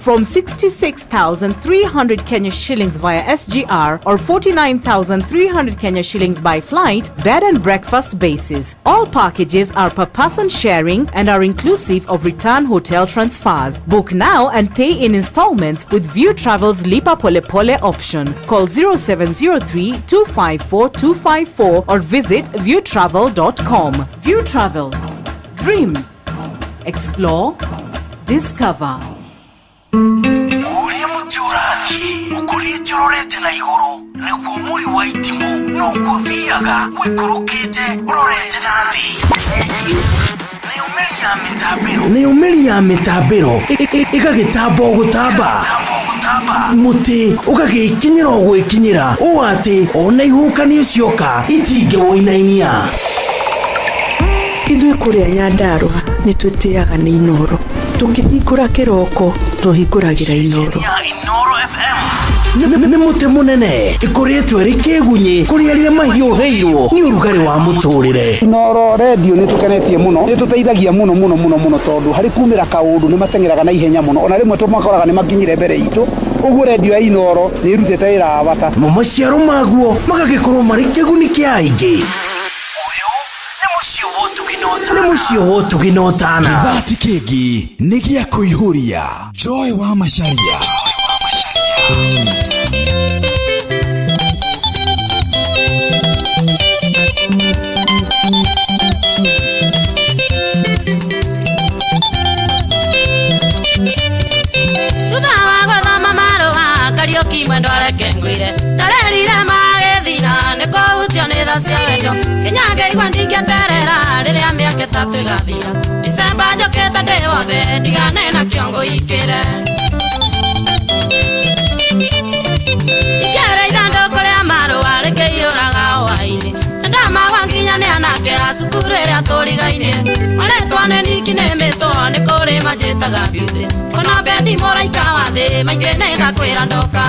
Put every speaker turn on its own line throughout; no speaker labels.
from 66,300 Kenya shillings via SGR or 49,300 Kenya shillings by flight, bed and breakfast basis. All packages are per person sharing and are inclusive of return hotel transfers. Book now and pay in installments with View Travel's Lipa Pole Pole option. Call 0703 254 254 or visit viewtravel.com. View Travel. Dream. Explore. Discover.
Ũrĩa mũtĩ ũrathiĩ ũkũrĩte ũrorete na igũrũ, nĩguo mũri wa itimũ noguo ũthiaga ũikũrũkĩte ũrorete na thĩ. Nayo mĩri ya mĩtambĩro, nayo mĩri ya mĩtambĩro ĩgagĩtamba o gũtamba, mũtĩ ũgagĩkinyĩra o gwĩkinyĩra, ũũ atĩ ona ihuhũkanio cioka itingĩwũinainia.
Ithuĩ kũrĩa Nyandarũa nĩ twĩtĩaga nĩ Inoro. Tũkĩhingũra kĩroko tũhingũragĩra Inoro.
Ceceni ya Inoro FM nĩ mũtĩ mũnene ĩkũrĩtwo ĩrĩ kĩgunyĩ kũrĩ arĩa mahiũhĩirwo nĩ ũrugarĩ wa mũtũrĩre.
Inoro Radio nĩ tũkenetie mũno, nĩ tũteithagia mũno mũno mũno mũno, tondũ harĩ kumĩra kaũndũ nĩ mateng'eraga na ihenya mũno, ona rĩmwe tũmakoraga nĩ makinyire mbere itũ. Ũguo redio ya Inoro nĩ ĩrutĩte wĩra wa bata.
Mo maciaro maguo magagĩkorwo marĩ kĩguni kĩa aingĩ. Ũyũ nĩ mũciĩ wa ũtugi na ũtana, nĩ mũciĩ wa ũtugi na ũtana.
Gĩthati kĩngĩ nĩ gĩa kũihũria Joy wa Macharia.
Thutha wa gũthoma marũa, Kariũki mwendwa, reke ngwĩre, ndarerire magĩthira nĩ kũhutio nĩ tha cia wendo, nginya ngĩigua ndingĩeterera rĩrĩa mĩaka 3 ĩgathira. Dicemba njũkĩte ndĩ wothe, ndigane na kĩongo ikĩre ikĩre ithandũkũ rĩa marũa rĩkĩiyũraga hwaĩ-inĩ. Ndamagwa nginya nĩ anake a cukuru ĩrĩa tũrigainie, marĩtwa nĩ niki nĩ mĩtwo, nĩ kũrĩ manjĩtaga beauty, ona bendi mũraika wa thĩ, maingĩ nĩ ngakwĩra ndoka.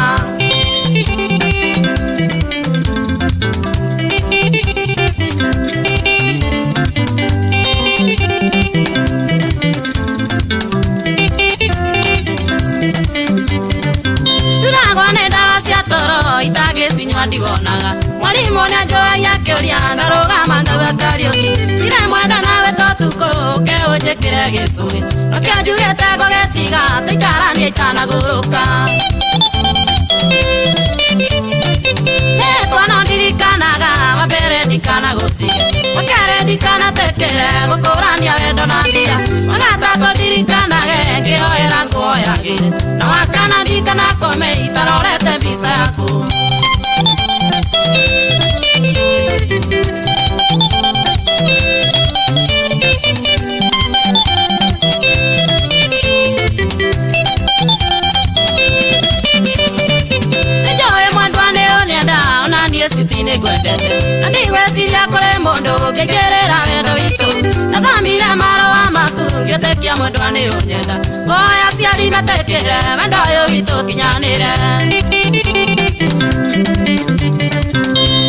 Nduragwo nĩ ndawa cia toro, itangĩcinyua ndiwonaga. Mwarimũ nĩ anjũragia kĩũria, ndarũgama ngauga, "Kariũki, ndirĩ mwenda nawe totukũ, ũke ũnjĩkĩre gĩcũhĩ, nokĩo njugĩte ngũgĩtiga tũikaranie itanagũrũka." Mĩtwa no ndirikanaga: wa mbere, ndikanagũtige; wa kerĩ, ndikanatekere gũkũrania wendo na mbia; wa gatatũ, ndirikanage ngĩhoera nguoyagĩre; na wa kana, ndikanakome itarorete mbica yaku. Nĩnjũĩ mwendwa nĩ ũnyenda, ona niĩ citi nĩ ngwendete, na ndigwĩciria kũrĩ mũndũ ũngĩingĩrĩra wendo witũ. Ndathomire marũa maku ngĩtĩkia mwendwa nĩ ũnyenda, ngoya aciari metĩkĩre wendo ũyũ witũ ũkinyanĩre.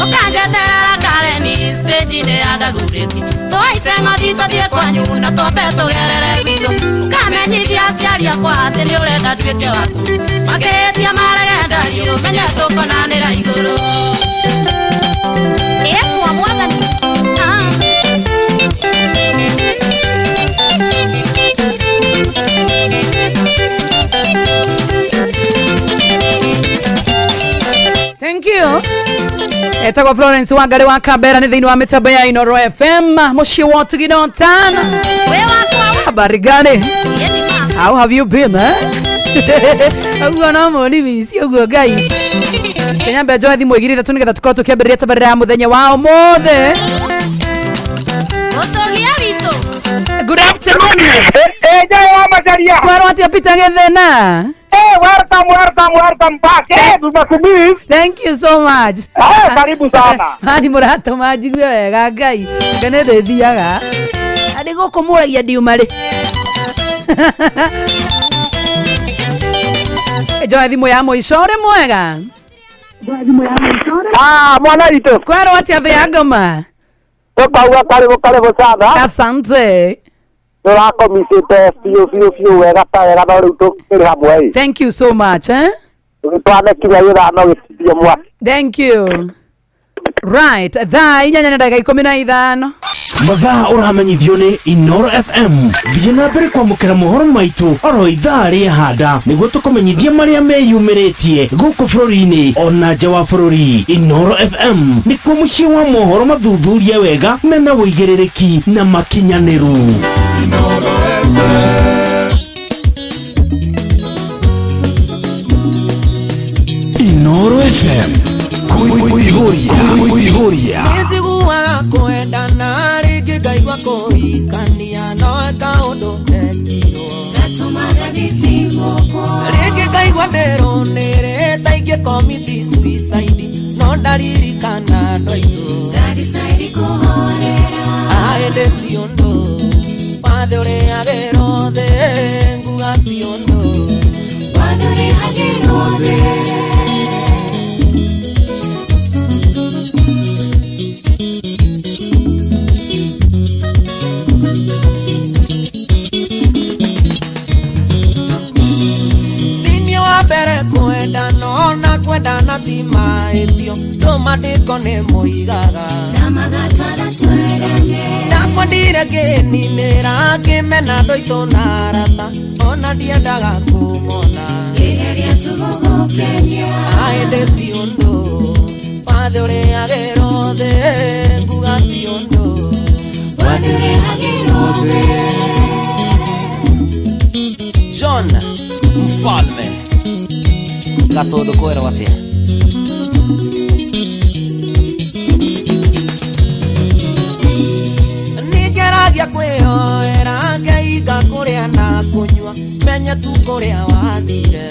Ũkanjeterera Kareni stage-inĩ ya Ndagurĩti, tũhaice ng'othi tũthiĩ kwanyu na twambe tũgerere gwitũ. Ũkamenyithia aciari akwa atĩ nĩ ũrenda nduĩke waku, makĩhĩtia marege ndario, menye tũkonanĩra igũrũ. Ĩkwa mwathani. Ah.
Thank you. Etagwo Florence Wangari wa Kambera, nĩ thĩinĩ wa mĩtambo ya Inoro FM, mũciĩ wa ũtugi na ũtana.
Wĩ wakwa.
Habari gani?
Yeni ma.
How have you been, eh? Ũguo no mũni mici ũguo Ngai. Kenya njoe thimũ igĩrĩ ithatũ nĩgetha tũkorwo tũkĩambĩrĩria tabarĩra ya mũthenya wa ũmũthĩ.
Mũcũgia witũ.
Good afternoon.
Joy wa Macharia.
Kwerwo atĩa, Peter Gĩthena?
Eh, welcome, welcome, welcome back. Eh, tumekumiss.
Thank you so much.
Eh, karibu sana.
Mani mũratũma njigue wega Ngai. Ngai nĩ ndĩthiaga. Arĩ gũkũ mũragia ndiuma rĩ. Njoe thimũ ya mũico. Ũrĩ mwega?
Ah, mwana witũ.
Kwerwo atĩa thĩ ya ngoma?
Tukauga karibu, karibu sana.
Asante.
Tũrakomicĩte biũ biũ biũ wega ta wega no rĩu tũkĩrĩ hamwe ĩ.
Thank you so much, eh?
Tũgĩtwane kinya gĩthano gĩtithio mwaki.
Thank you. Right, thaa inyanya na ndagĩka ikũmi na ithano.
Mathaa ũramenyithio nĩ Inoro FM. Thiĩ na mbere kwamũkĩra mohoro maitũ oro ithaa rĩa handa nĩguo tũkũmenyithie marĩa meyumĩrĩtie gũkũ bũrũri-inĩ ona nja wa bũrũri. Inoro FM nĩkuo mũciĩ wa mohoro mathuthurie wega mena ũigĩrĩrĩki na makinyanĩru.
Inoro FM kuihuria kuihuria.
Nĩnjiguaga kwendana rĩngĩ ngaigua kũhikania noe kaũndũ gekirwo rĩngĩ ngaigua ndĩrũnĩrĩ ta ingĩ commit suicide no ndaririkana andũ aitũ aĩndĩ ti ũndũ wathe ũrĩagĩrwo thĩ nguga ti ũndũ. Thĩinĩ wa mbere kwendana ona kwendana ti mahĩtio ndũmandĩko nĩ moigaga ndakwendire ngĩninĩra ngĩmena andũ aitũ na arata ona ndiendaga kũmona aĩndĩ ti ũndũ wathe ũrĩagĩrwo thĩ nguga ti ũndũ.
John Mfalme Gatondo kwĩrwo atĩa?
Nĩngeragia kwĩyoera ngeiga kũrĩa na kũnyua menye tu kũrĩa wathire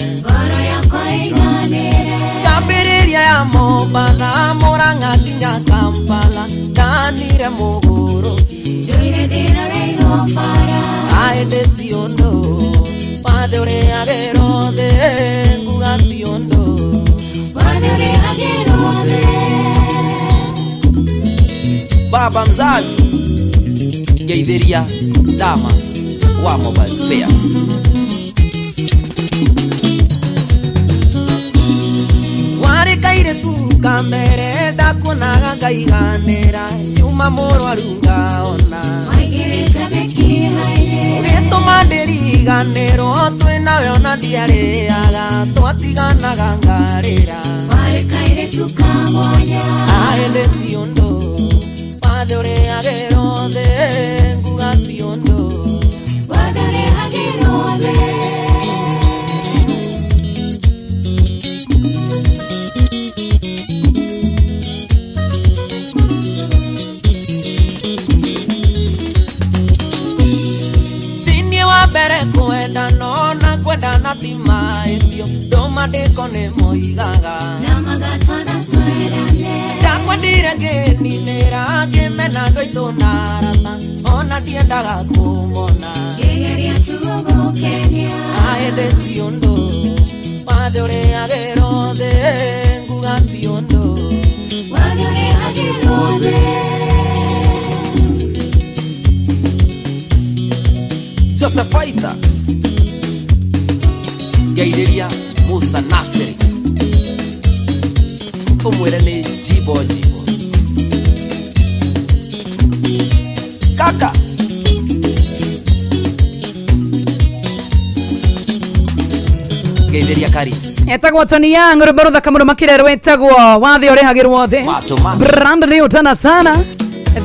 ngambĩrĩria ya Mombatha Mũrang'a nginya Kampala ndanire mũgũrũki aĩndĩ ti ũndũ wathe ũrĩagĩrwo thĩ nguga ti ũndũ.
Baba mzazi ngeithĩria Dama wa Mobile Spares.
Warĩ kairĩtu kamere ndakuonaga ngaiganĩra nyuma mũrwaru ngaona ũgĩtũma ndĩriganĩrwo twĩ nawe ona ndiarĩaga twatiganaga ngarĩra aĩndĩ ti ũndũ wathe ũrĩagĩrwo thĩ nguga ti ũndũ. Thĩinĩ wa mbere kwendana ona kwendana ti mahĩtio ndũmandĩko nĩ moigaga ndakwendire ngĩninĩra ngĩmena andũ aitũ na arata ona ndiendaga kũmona aĩndĩ ti ũndũ wathe ũrĩagĩrwo thĩ nguga ti ũndũ.
Joseph Aitha ngeithĩria Musa Nasiri ũmwĩre nĩ jimbo jimbo kaka. Ngeithĩria Karis.
Etagwo Tony Young rwĩmbo rũthaka mũno makĩria rwĩtagwo wathe ũrĩhagĩrwo thĩ.
Matũma.
Brand new tena sana.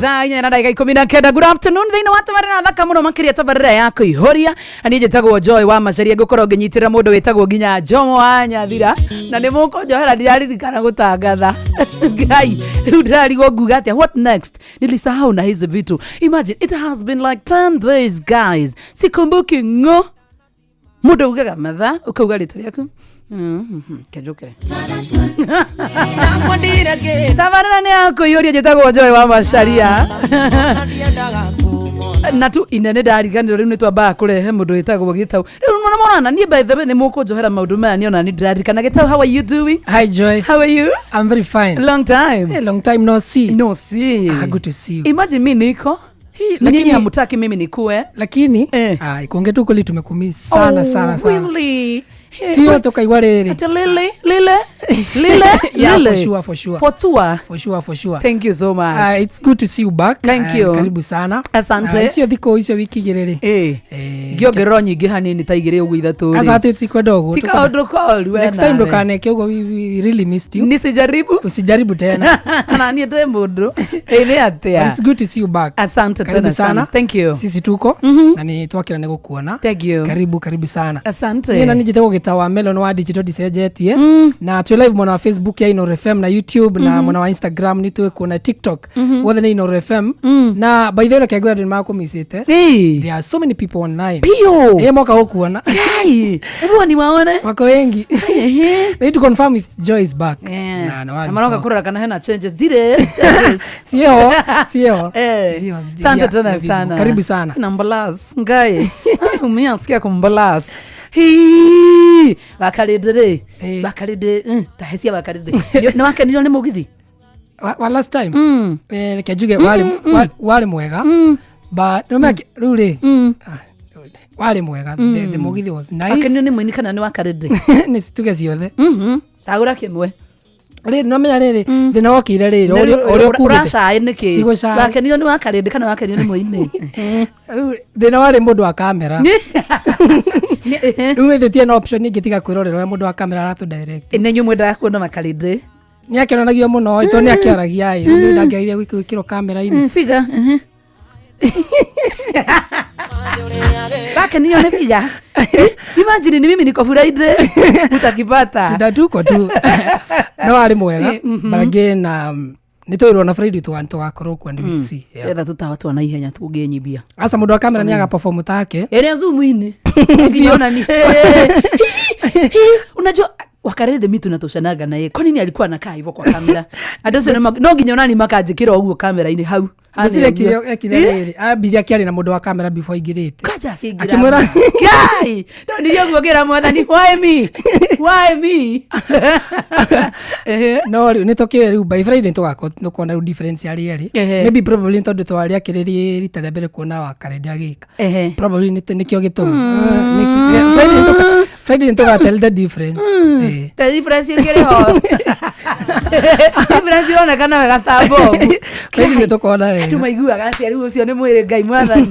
Thaa inya na ndagĩka ikũmi na kenda. Good afternoon thĩinĩ wa tabarĩra thaka mũno makĩria tabarĩra ya kũihũria na niĩ njĩtagwo Joy wa Macharia ngũkorwo ngĩnyitĩrĩra mũndũ wĩtagwo nginya Jomo wa Nyathira na nĩ mũkũnjohera ndiraririkana gũtangatha. Ngai rĩu ndĩrarigwo nguga atĩa, what next? Nilisahau na hizi vitu. Imagine it has been like 10 days guys, sikumbuki ng'o. Mũndũ augaga mathaa ũkauga rĩtwa rĩaku. Kenjũkĩre.
Ndakwendire ngĩ
Tabarĩra nĩ ya kũihũria njĩtagwo Joy wa Macharia na tu inene ndariganĩrwo rĩu nĩ twambaga kũrehe mũndũ wĩtagwo Gĩtau rĩu mũno mũrona niĩ by the way nĩ mũkũnjohera maũndũ maya nĩ ona nĩ ndĩraririkana. Gĩtau, how are you doing?
Hi Joy.
How are you?
I'm very fine.
Long time.
Hey, long time no see.
No see.
Ah, good to see you.
Imagine mi niko Lakini hamutaki mimi nikue.
Lakini kuongea tu kweli tumekumiss sana sana sana.
Really?
Fio toka igwa riri.
Ati lile lile lile.
Yeah,
lile.
for sure, for sure.
For tour.
For sure, for sure.
Thank you so much.
It's good to see you back.
Thank you.
Karibu sana.
Asante.
Icio thikũ icio wiki igĩrĩ rĩ.
Ngĩongererwo nyingĩ hanini ta igĩrĩ ũguo ithatũ rĩ.
Aca atĩ tikwenda ũguo.
Ti kaũndũ koru we
Next time
nawe.
ndũkaneke ũguo, we really missed you.
Nisijaribu.
Usijaribu tena.
Na niĩ ndĩ mũndũ. Ĩ nĩ atĩa?
But it's good to see you back.
Asante
Karibu
tena sana. Thank you.
Sisi tuko na nĩ twakĩra nĩ gũkuona.
Thank you.
Karibu karibu sana.
Asante.
Niĩ na niĩ njĩtagwo Gĩta wa Melon wa Digital ndicenjetie na twĩ live mwena wa Facebook ya Inooro FM na YouTube na mwena wa Instagram nĩ twĩ kuo na TikTok. Wothe nĩ Inooro FM. Na by the way reke ngwĩre andũ nĩ makũmicĩte. There are so many people online.
Pio.
Moka gũkuona.
Kai. Hebu niwaone.
Wako wengi. They need to confirm if Joy is back. Na na
Na maroka kũrora kana hena changes. Ndirĩ changes.
Sio, sio. Sio.
Asante
Yeah,
tena
yeah,
sana.
Karibu sana.
Na mbalas ngai. Umeansikia kumbalas. Hii. Wakarĩndĩ rĩ. Wakarĩndĩ ta hecia wakarĩndĩ. Nĩ wakenirio nĩ mũgithi?
Wa last time. Reke njuge warĩ mwega. But no make rĩu rĩ. Warĩ mwega. The mũgithi was nice.
Wakenio nĩ mũini kana nĩ wakarĩndĩ?
Nĩ tuge ciothe.
Cagũra kĩmwe.
Rĩrĩ no menya rĩrĩ thĩna wokire rĩrĩ ũrĩa ũkugĩte.
Ũracaĩ nĩkĩ?
Ti gũcaĩ.
Wakenio nĩ wakarĩndĩ kana wakenio nĩ mũini?
Rĩu thĩna warĩ mũndũ wa kamera. Rĩu ithuĩ tiena option ĩngĩ tiga kwĩrorera ũrĩa mũndũ wa kamera aratũ direct.
Nĩ inyuĩ mwendaga kuona makarĩndĩ.
Nĩ akĩonanagio mũno tondũ nĩ akĩaragia ĩ rĩu ndangĩagire gwĩkĩrwo kamera-inĩ.
Figa. Wakenio nĩ figa. Imagine ni mimi niko Friday utakipata.
Tutatuko tu. No warĩ mwega. But again nĩ twĩrwo na Friday tũgakorwo kuo and we'll see. Yeah.
Etha tũtawa twa na ihenya tũngĩnyibia.
Aca mũndũ wa kamera nĩ aga perform take.
Ĩrĩa zoom-inĩ. Ngiona ni. Unajua wakarede mi tunatoshanaga naye. Kwa nini alikuwa anakaa hivyo kwa kamera? Andũ acio no nginya onani makanjĩkĩra ũguo kamera-inĩ hau.
Gũtirĩ ekire rĩrĩ ambirie akĩaria na mũndũ wa kamera before aingĩrĩte.
Kaja akĩingĩra.
Akĩmwĩra
Kai! Ndonire ũguo ngĩra mwathani why me? Why me?
No rĩu nĩ tũkĩũĩ rĩu by Friday nĩ tũkona rĩu difference ya rĩerĩ. Maybe probably nĩ tondũ twarĩ akĩrĩrie rita rĩa mbere kuona wakarĩndĩ agĩka. Probably nĩkĩo gĩtũmi. Friday nĩ tũga tell the difference.
The difference ĩkĩrĩ ho. Difference ironekana wega ta bomu.
Friday nĩ tũkona wega.
Andũ maiguaga atĩa rĩu ũcio nĩ mwĩrĩ Ngai mwathani.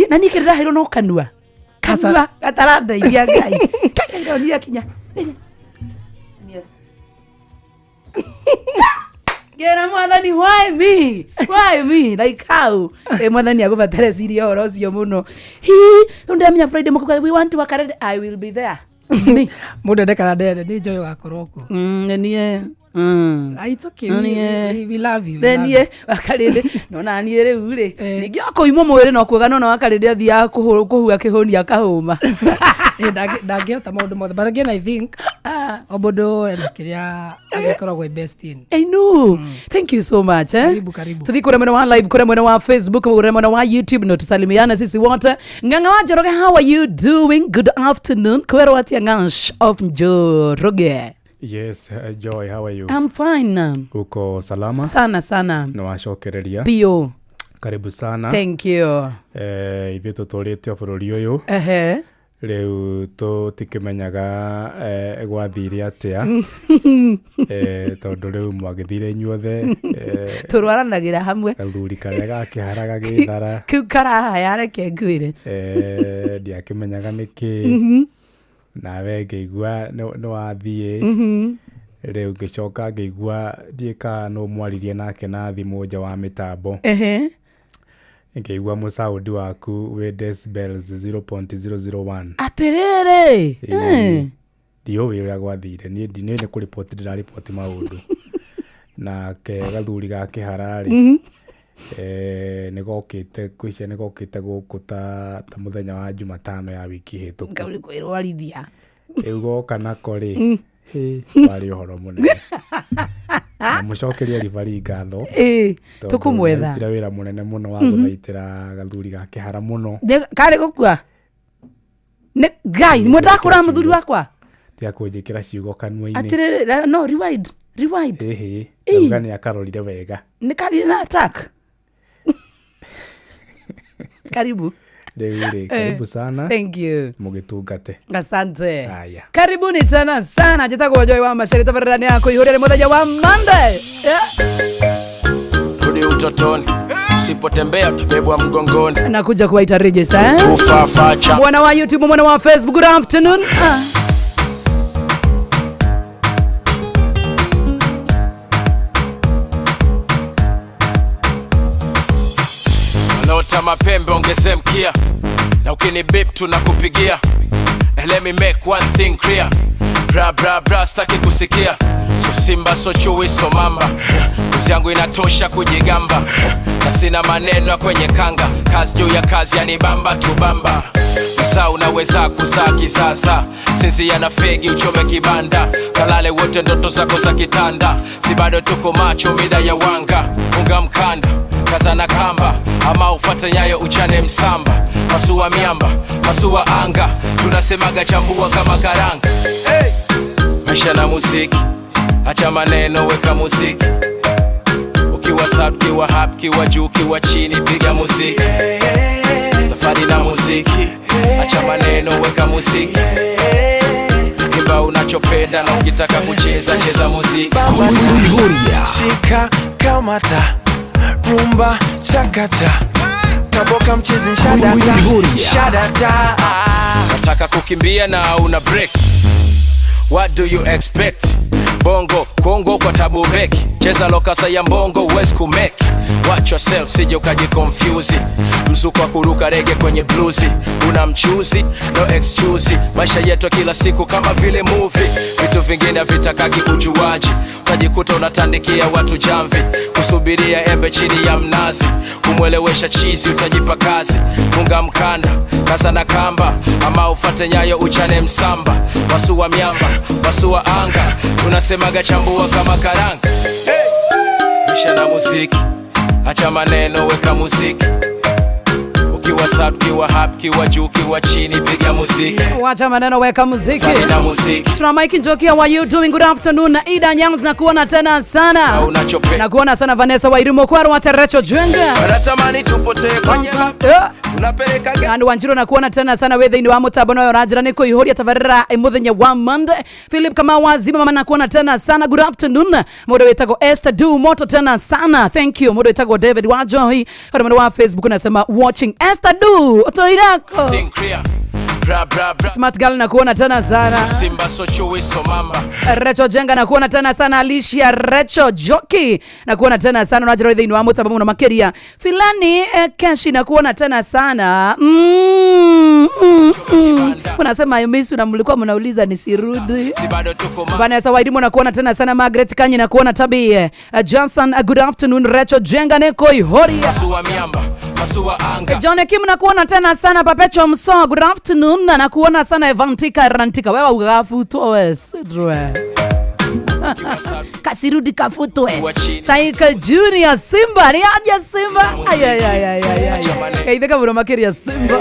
Na niĩ kĩrĩa ndaheirwo no kanua. Kanua gatarandeithia Ngai. Kaironia kinya. Ngĩra mwathani why me? Why me? Like how? Mwathani agũbatara ciria ũhoro ũcio mũno. Hi, rĩu ndamenya Friday mũkauga we want to work I will be there.
Mũndũ ende kana ndende nĩ Joy ũgakorwo kuo.
Niĩ.
It's okay. We love you.
Niĩ wakarĩndĩ nona niĩ rĩu rĩ ningĩ okoimwo mwĩrĩ no kuoga nona wakarĩndĩ athiaga kũhua kĩhũni akahũma.
Ndangĩhota maũndũ mothe but again I think o mũndũ ena kĩrĩa angĩkoragwo best in.
I know. Thank you so much.
Karibu karibu.
Tuthi kule mwena wa live, kule mwena wa Facebook, kule mwena wa YouTube no tusalimiana sisi wote. Ng'ang'a wa Njoroge, how are you doing? Good afternoon. Kwero atia Ng'ang'a of Njoroge.
Yes, Joy, how are you?
I'm fine.
Uko salama?
Sana sana.
Nĩwacokereria.
Pio.
Karibu sana.
Thank you.
Ithuĩ tũtũrĩte o bũrũri ũyũ. Rĩu tũtikĩmenyaga gwathire atĩa. Tondũ rĩu mwagĩthire inyuothe.
Tũrwaranagĩra hamwe.
Gathuri karĩa gakĩhara gagĩthara.
Kĩu karahaya reke ngwĩre.
Ndiakĩmenyaga nĩkĩ. Nawe ngĩigua nĩ wathiĩ. Rĩu ngĩcoka ngĩigua ndiĩ kana nũ mwaririe nake na thimũ nja wa mĩtambo. Ngĩigua mũcaũndi waku wĩ decibels 0.001.
Atĩrĩrĩ.
Ndiũĩ ũrĩa gwathire. Niĩ nĩ kũriboti ndĩrariboti maũndũ. Nake gathuri ga kĩhara rĩ, nĩgokĩte ngwĩciria nĩgokĩte gũkũ ta mũthenya wa Jumatano ya wiki hĩtũku.
Kaũrĩ kwĩrwarithia.
Rĩu goka nako rĩ, warĩ ũhoro mũnene. Na mũcokerie ribari ngatho.
Tũkũmwetha.
Tũkũmwetha wĩra mũnene mũno wa gũthaitĩra gathuri ga kĩhara mũno.
Karĩ gũkua? Nĩ Ngai, mwendaga kũra mũthuri wakwa?
Tiga kũnjĩkĩra ciugo kanua-inĩ.
Atĩrĩrĩ, no rewind. Rewind.
Ĩhĩ, ndauga nĩ akarorire wega.
Nĩ kagire na attack. Karibu.
Rĩu rĩ, karibu sana.
Thank you.
Mũgĩtungate.
Asante.
Haya.
Karibuni tena sana. Njĩtagwo Joy wa Maceri, tabarĩra nĩ ya kũihũria nĩ mũthenya wa Monday. Yeah.
Rudi utotoni, usipotembea utabebwa mgongoni.
Nakuja kuwaita register, eh?
Ufafacha.
Mwana wa YouTube, mwana wa Facebook, good afternoon. Ah.
Wanaota mapembe ongeze mkia, na ukinibip tunakupigia. And let me make one thing clear, bra bra bra, staki kusikia. So simba so chui so mamba, kazi yangu inatosha kujigamba, na sina maneno ya kwenye kanga, kazi juu ya kazi yani bamba tu bamba. Msaa unaweza kuzaa kisasa, sinzia na fegi uchome kibanda, kalale wote ndoto zako za kitanda, si bado tuko macho mida ya wanga, funga mkanda kaza na kamba, ama ufate nyayo uchane msamba, pasua miamba, pasua anga, tunasemaga chambua kama karanga. Hey! Maisha na muziki, acha maneno weka muziki, ukiwa sub, kiwa hap, kiwa juu, kiwa chini, piga muziki. Safari na muziki, acha maneno weka muziki, imba unachopenda na ukitaka kucheza cheza muziki.
Shika kamata rumba chakata kaboka mchizi shadata shadata.
Nataka kukimbia na una break, what do you expect? Bongo Kongo kwa tabu beki, cheza lokasa ya mbongo huwezi kumeki. Watch yourself sije ukajiconfuse, mzuko wa kuruka rege kwenye bluzi, una mchuzi no excuse. Maisha yetu kila siku kama vile movie, vitu vingine havitakagi ujuaji, utajikuta unatandikia watu jamvi, kusubiria embe chini ya mnazi, kumwelewesha chizi utajipa kazi. Funga mkanda kaza na kamba, ama ufate nyayo uchane msamba, pasua miamba pasua anga, tunasemaga chambua kama karanga. Hey! Maisha na muziki, acha maneno weka muziki, ukiwa sub, kiwa hap, kiwa juu, kiwa chini, piga muziki.
Wacha maneno weka muziki.
Fanya na muziki.
Tuna Mike Njoki, how are you doing? Good afternoon. Na Ida Nyangs na kuona tena sana.
Na unachope.
Na kuona sana Vanessa Wairimu Kwaro wa Terecho Jenga.
Wanatamani tupotee kwenye tunapeleka
Andu Wanjiru na kuona tena sana wethe ni wa mutabo no rajira ni kuihuria tabarira muthenya wa Monday. Philip Kamau wazima mama na kuona tena sana. Good afternoon. Mundu wetagwo Esther Du moto tena sana. Thank you. Mundu wetagwo David Wajohi. Kwa mundu wa Facebook unasema watching Esther Du otoirako.
Think clear. Bra bra bra.
Smart girl na kuona tena sana.
So simba so chui so mamba.
Recho Jenga na kuona tena sana. Alicia Recho Joki na kuona tena sana. Unajira wethe ni wa mutabo muno makeria. Filani Keshi na kuona tena sana. Unasema I miss you na mlikuwa mnauliza nisirudi.
Si bado tuko ma.
Vanessa Wairimu na kuona tena sana. Margaret Kanyi na kuona Tabi Johnson, good afternoon. Recho Jenga neko ihoria.
Pasua miamba, pasua anga.
John Kim na kuona tena sana. Papecho Mso, good afternoon. Na kuona sana Evantika Rantika. Wewe ugafutwe wewe sidwe. Kasirudi kafutwe. Saika Junior Simba ni aje Simba. Ay ay ay ay ay. Kaitheka muno makiria Simba.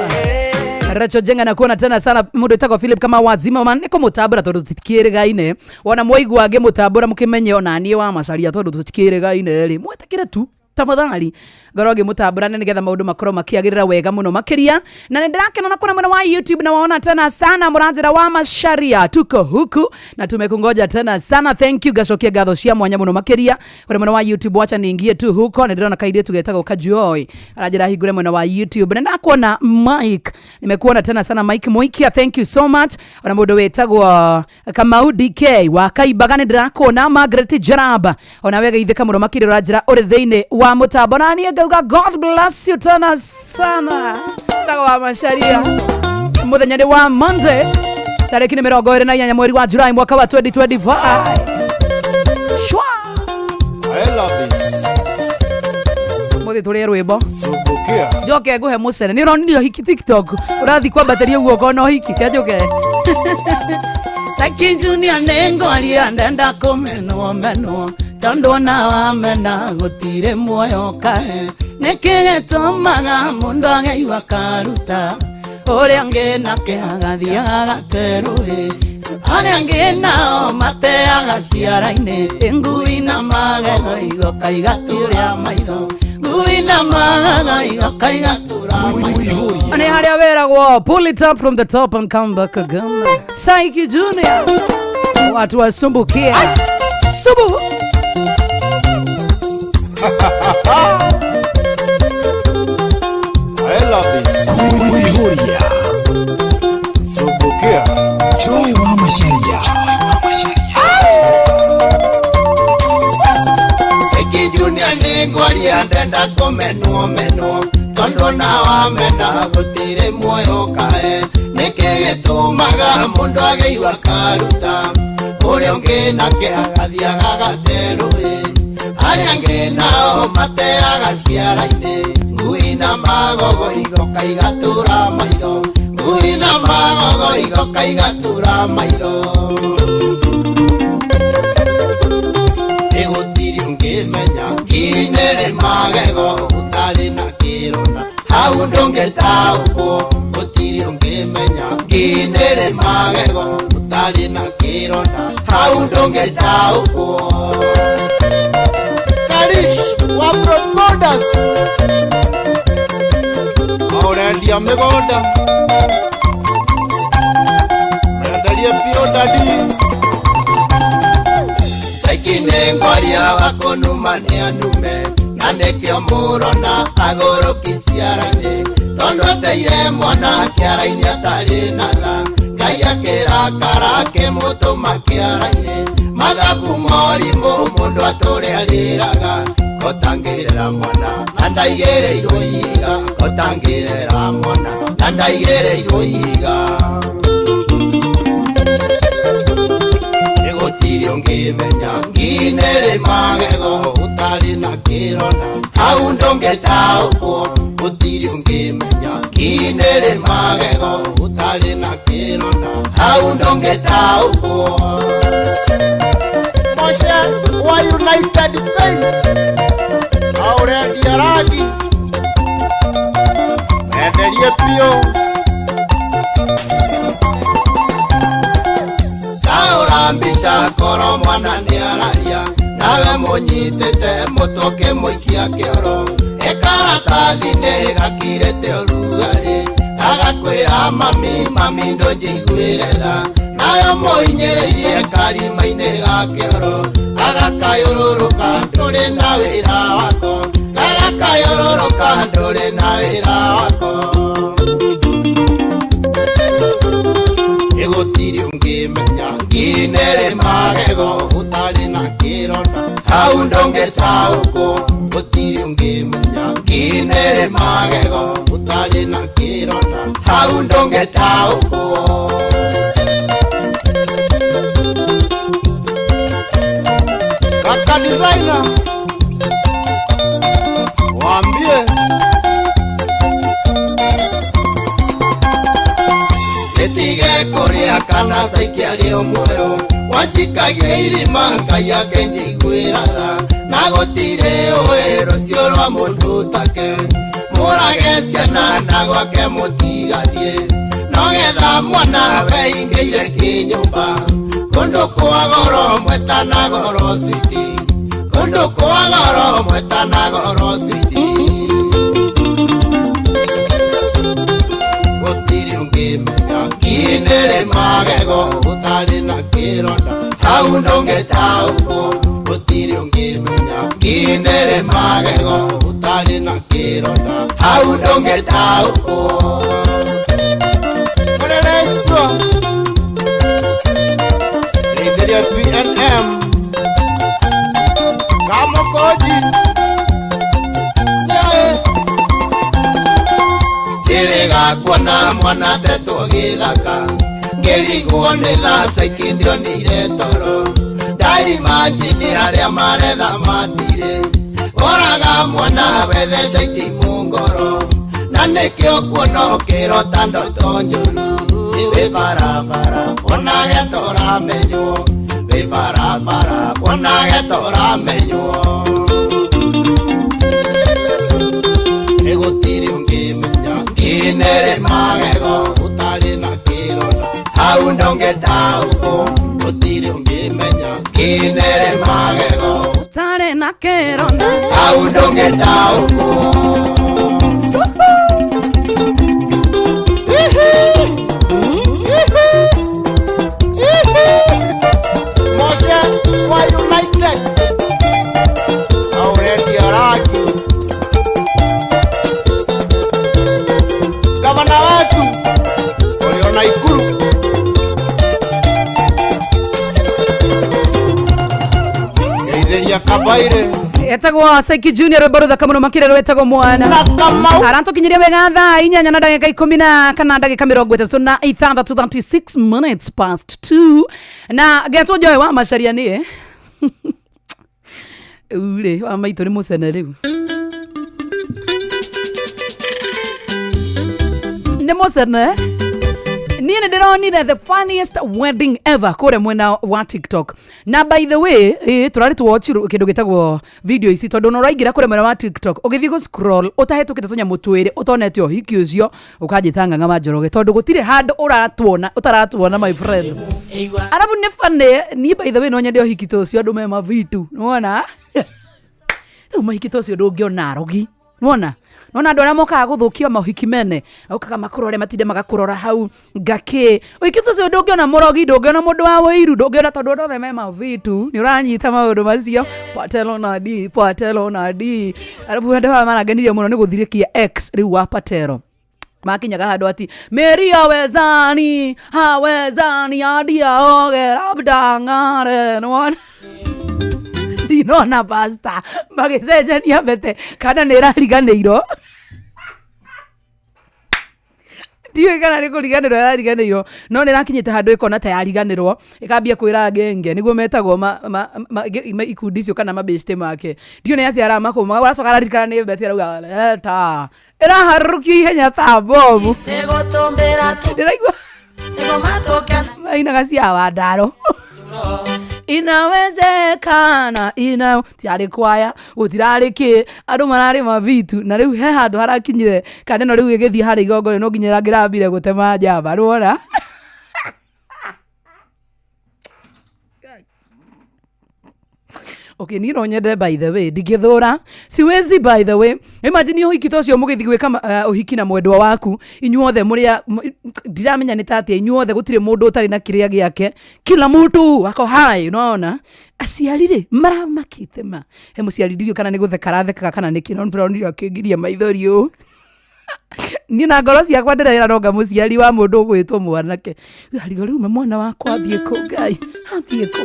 Recho Jenga na kuona tena sana. Mundu etagwo Philip kama wazima man niko mutabura tondu tutikirigaine. Wona mwaigua ngi mutabura mukimenye ona nie wa Macharia tondu tutikirigaine ri. Mwetekire tu tafadhali ngorwo ngĩmũtambũra nĩ nĩgetha maũndũ makorwo makĩagĩrĩra wega mũno makĩria. Na nĩ ndĩrakena na kuona mwena wa YouTube na waona tena sana mũranjĩra wa Macharia, tuko huku na tumekungoja tena sana. Thank you, gacokia ngatho cia mwanya mũno makĩria kũrĩ mwena wa YouTube. Wacha niingie tu huko, nĩ ndĩrona kairĩtu getagwo Kajoy aranjĩra hingũre mwena wa YouTube. Na ndakuona Mike, nimekuona tena sana Mike Moikia, thank you so much. Ona mũndũ wĩtagwo Kamau DK wa Kaimbaga nĩ ndĩrakuona. Margaret Jaraba ona wega ithĩka mũno makĩria ũranjĩra ũrĩ thĩinĩ wa mutambo. Na niĩ ngauga God bless you tena sana. Tago wa Macharia, muthenya nĩ wa Monday tarĩki nĩ 28 mweri wa Julai mwaka wa 2025. Shwa.
I love this.
Muthi tũrĩe rwĩmbo. Njoke nguhe mũcere. Nĩ ũronire ũhiki TikTok. Ũrathiĩ kwambatĩria guoko na ũhiki kenjoke. Saki Junior nĩngwaria ndenda kũmenwo menwo tondu ona wamena gũtirĩ muoyo kae. Nĩkĩ gĩtũmaga mũndũ ageigua karuta ũrĩa angĩ nake agathiĩ agaterũĩ arĩa angĩ nao mateaga ciara-inĩ ngui na magego igoka igatura maitho.
Ngui na magaga igoka igatura maitho.
Nĩ harĩa weragwo pull it up from the top and come back again. Saiki Junior, watu wasumbukia subu.
I love this.
Kuihuria.
Sumbukia.
Joy wa Macharia. Joy wa Macharia.
Saiki Junior nĩ ngwaria ndenda kũmenwo menwo tondũ na wamena gũtirĩ muoyo kae. Nĩkĩ gĩtũmaga mũndũ agĩigua akaruta ũrĩa ũngĩ nake agathiĩ agagate rũĩ arĩa angĩ nao mateaga ciara-inĩ. Ngui na magogo igoka igatura maitho. Ngui na magogo igoka igatura maitho. Gũtirĩ ũngĩmenya nginĩrĩ magego ũtarĩ na kĩronda hau ndũngĩtaũkwo. Gũtirĩ ũngĩmenya nginĩrĩ magego ũtarĩ na kĩronda hau ndũngĩtaũkwo.
Karish wa Broadborders ũrendia mĩgũnda menderie biũ dadi.
Saiki nĩ ngwaria wa kũnuma nĩ anume na nĩkĩo mũrona agũrũki ciara-inĩ tondũ ateire mwana kĩara-inĩ atarĩ na tha. Ngai akĩrakara akĩmũtũma kĩara-inĩ mathabu morimũ mũndũ atũre arĩraga kotangĩrera mwana na ndaigĩrĩirwo ihiga kotangĩrera mwana na ndaigĩrĩirwo ihiga. Gũtirĩ ũngĩmenya nginĩrĩ magego ũtarĩ na kĩronda hau ndũngĩtaũkwo. Gũtirĩ ũngĩmenya nginĩrĩ magego ũtarĩ na kĩronda hau ndũngĩtaũkwo.
Moshe wa United Paint ũrendia rangi menderie biũ.
Taũra mbica koro mwana nĩ araria nawe mũnyitĩte mũtwe ũkĩmũikia kĩoro ĩkaratathi-inĩ gakirĩte ũrugarĩ gagakwĩra mami mami ndũnjiguĩre tha nawe mũhinyĩrĩirie karima-inĩ ga kĩoro gagakayũrũrũka ndũrĩ na wĩra wako gagakayũrũrũka ndũrĩ na wĩra wako. Gũtirĩ ũngĩmenya nginĩrĩ magego ũtarĩ na kĩronda hau ndũngĩtaũkwo. Gũtirĩ ũngĩmenya nginĩrĩ magego ũtarĩ na kĩronda hau ndũngĩtaũkwo.
Kaka designer waambie
Tige kũrĩa kana Saiki arĩ o muoyo wanjikagia irima Ngai akĩnjiguĩra tha na gũtirĩ ũĩ rũciũ rwa mũndũ take mũrage ciana na gwake mũtigathiĩ nogetha mwana weingĩire kĩnyũmba kũndũ kwa goro mwetana goro city kũndũ kwa goro mwetana goro city. Gũtirĩ ũngĩmenya nginĩrĩ magego ũtarĩ na kĩronda hau ndũngĩtaũkwo. Gũtirĩ ũngĩmenya nginĩrĩ magego ũtarĩ na kĩronda hau ndũngĩtaũkwo.
Ũrereswa Ringeria PNM Kamokoji
Ndĩrĩgakuona mwana atetwo gĩthaka ngĩrigwo nĩ tha Saiki ndionire toro ndaimanjini arĩa maretha matirĩ ũraga mwana wethe itimũ ngoro na nĩkĩo kuona ũkĩrota ndoto njũru wĩ barabara wonage tũramenywo wĩ barabara wonage tũramenywo. Gũtirĩ ũngĩmenya nginĩrĩ magego ũtarĩ na kĩronda hau ndũngĩtaũkwo. Gũtirĩ ũngĩmenya nginĩrĩ magego
ũtarĩ na Na kĩronda.
Au ndũngĩtaũkwo.
Mose wa United Aurelia Raki gavana wetu ulio Naikuru geithĩria Kabaire
Etagwo Saiki Junior rwĩmbo rũthaka mũno makĩria rwĩtagwo mwana arantũkinyirie wega thaa inyanya na ndagĩka ikũmi na kana ndagĩka mĩrongo ĩtatũ na ithathatũ 36 minutes past 2 na getwo Joy wa Macharia niĩ rĩu rĩ wa maitũ nĩ mũcene rĩu nĩ mũcene niĩ nĩ ndĩronire the funniest wedding ever kũrĩa mwena wa TikTok. Na by the way, tũrarĩ tuwatch kĩndũ gĩtagwo video ici tondũ ona ũraingĩra kũrĩa mwena wa TikTok ũgĩthiĩ gũ scroll ũtahĩtũkĩte tũnyamũ twĩrĩ ũtonete ũhiki ũcio ũkanjĩta Ng'ang'a wa Njoroge tondũ gũtirĩ handũ ũratuona ũtaratuona my friend. Arabu nĩ funny, niĩ by the way no nyende ũhiki ta ũcio andũ me mavitu nĩwona rĩu mahiki ta ũcio ndũngĩona arogi nĩwona nona andũ arĩa mokaga gũthũkia mahiki mene okaga makũrore matinde magakũrora hau ngakĩ ũhiki ta ũcio ndũngĩona mũrogi ndũngĩona mũndũ wa wĩiru ndũngĩona tondũ andũ othe me mavitu nĩ ũranyita maũndũ macio patelo na d patelo na d arabu andũ aya marangenirie mũno nĩ gũthirĩkia x rĩu wa patero makinyaga handũ ati meri hawezani hawezani hadi aoge labda ng'are nĩwona ndinona pasta magĩcenjania mbete kana nĩ ĩrariganĩirwo ndiũĩ kana nĩ kũriganĩrwo ĩrariganĩirwo no nĩ ĩrakinyĩte handũ ĩkona ta yariganĩrwo ĩkambia kwĩra ngenge nĩguo metagwo ikundi icio kana mabĩcĩtĩ make ndiũĩ nĩ atĩa aramakũma aracoka araririkana nĩ mbete arauga leta ĩraharũrũkio ihenya ta bomu ndĩraigua mainaga cia wandaro inawezekana ina tiarĩ kwaya gũtirarĩ kĩ andũ mararĩ mavitu na rĩu he handũ harakinyire kana ĩno rĩu ĩgĩthiĩ harĩa igongona no nginya ĩrangĩrambire gũtema njamba nĩwona okay niĩ no nyende by the way ndingĩthũra siwezi by the way imagine ũhiki ta ũcio mũgĩthiĩ gwĩka ũhiki na mwendwa waku inyuothe mũrĩa ndiramenya nĩ ta atĩa inyuothe gũtirĩ mũndũ ũtarĩ na kĩrĩa gĩake kila mtu ako hai unaona aciari rĩ maramakĩte ma he mũciari ndiũĩ kana nĩ gũtheka arathekaga kana nĩkĩ no ndĩronire akĩngiria maithori ũũ niĩ na ngoro ciakwa ndĩrera nonga mũciari wa mũndũ ũgwĩtwo mwanake arigo rĩu mwana wakwa athiĩ kũ ngai athiĩ kũ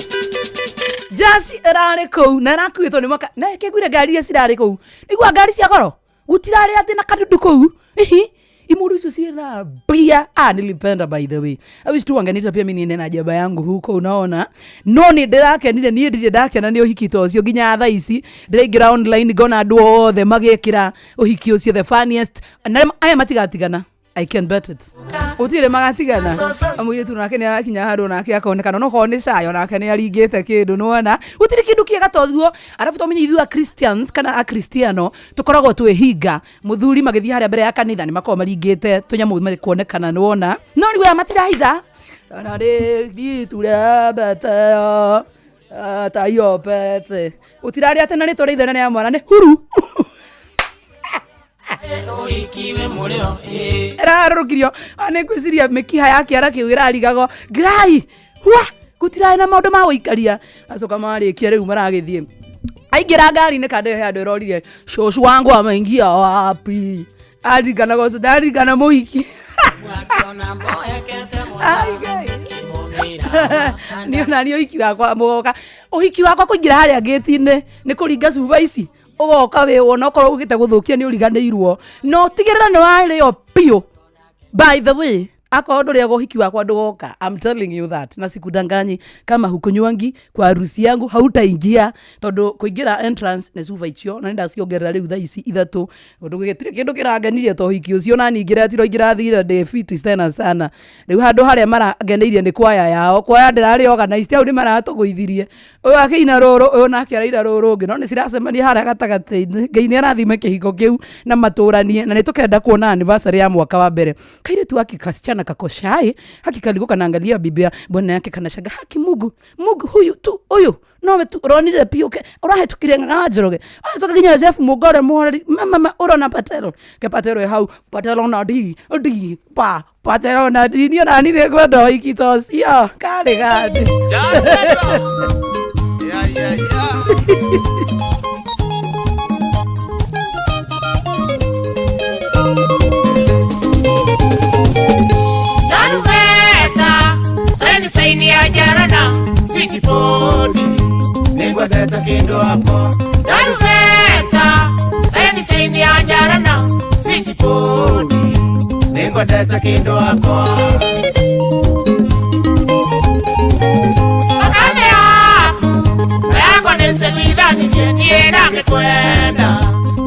jaci ĩrarĩ kũu na ĩrakuĩtwo nĩ maka na kĩguire ngari iria cirarĩ kũu igua ngari cia goro gũtirarĩ atĩ na kadudu kũu ihi imuru icio ciĩna mbia ah nilipenda by the way I wish tu wangenita pia mimi niende na jaba yangu huko unaona no nĩ ndĩrakenire niĩ ndirĩ ndakena nĩ ũhiki ta ũcio nginya thaa ici ndĩraingĩra online ngona andũ othe magĩkĩra ũhiki ũcio the funniest na aya matigatigana I can bet it. Gũtirĩ magatigana mũirĩtu nake nĩ arakinya handũ nake akonekana no korwo nĩ cayo nake nĩ aringĩte kĩndũ nĩwona gũtirĩ kĩndũ kĩega ta ũguo arabu tũmenye ithuĩ a Christians kana akristiano tũkoragwo twĩhinga mũthuri magĩthiĩ harĩa mbere ya kanitha nĩ makoragwo maringĩte tũnyamũ mekuonekana nĩwona no rĩu aya matirahitha ona rĩ mbete tayo pete gũtirarĩ atĩ na rĩtwa rĩa ithe na rĩa mwana nĩ huru ĩraharũrũkirio nĩ ngwĩciria mĩkiha ya kĩara kĩu ĩrarigagwo ngai hua gũtirarĩ na maũndũ ma gũikaria acoka marĩkia rĩu maragĩthiĩ aingĩra ngari-inĩ kanda ĩyo he handũ ĩrorire cũcũ wangu ameingia wapi aririkanaga ũcio ndaririkana mũhiki Ai, Ngai. Niĩ ona niĩ ũhiki wakwa mũgoka ũhiki wakwa kũingĩra harĩa ngĩti-inĩ nĩ kũringa cuba ici ũgoka wĩ wona okorwo ugĩte gũthũkia nĩ ũriganĩirwo no tigĩrĩra nĩ warĩo biũ by the way akorwo ndũrĩaga ũhiki wakwa ndũgoka I'm telling you that na sikudanganyi kama hukunywangi kwa harusi yangu hautaingia tondũ kũingĩra entrance nĩ cuba icio na nĩndaciongerera rĩu thaa ici ithatũ ũndũ gĩtirĩ kĩndũ kĩrangenirie ta ũhiki ũcio na ningĩ retiro ingĩrathire ndĩ fiti tena sana rĩu handũ harĩa marangeneirie nĩ kwaya yao kwaya ndĩrarĩ organized hau nĩ maratũgũithirie ũyũ akĩina rũrũ ũyũ nake araina rũrũ rũngĩ no nĩ ciracemania harĩa gatagatĩ-inĩ Ngai nĩ arathime kĩhiko kĩu na matũranie na nĩ tũkenda kuona anniversary ya mwaka wa mbere kairĩtu gaki kasichana kako shy. Haki kalikuwa kanaangalia bibia bwana yake kanashaga haki Mungu Mungu huyu tu huyu nowe tu uronire piuke urahetukire ng'anjoroge atoka kinya Jeff Mugore muhoreri mama urona patero ke patero hau patero na d d pa patero na d ni ona ni ngwenda ikitocio kari gandi.
Yeah. Darubeta, saini saini ya jarana, sweetie poni, ningwendete kindu wakwa. Darubeta, saini saini ya jarana, sweetie poni, ningwendete kindu wakwa. Akame yaku, yako nĩnseguithanirie niĩ na ngĩkwenda,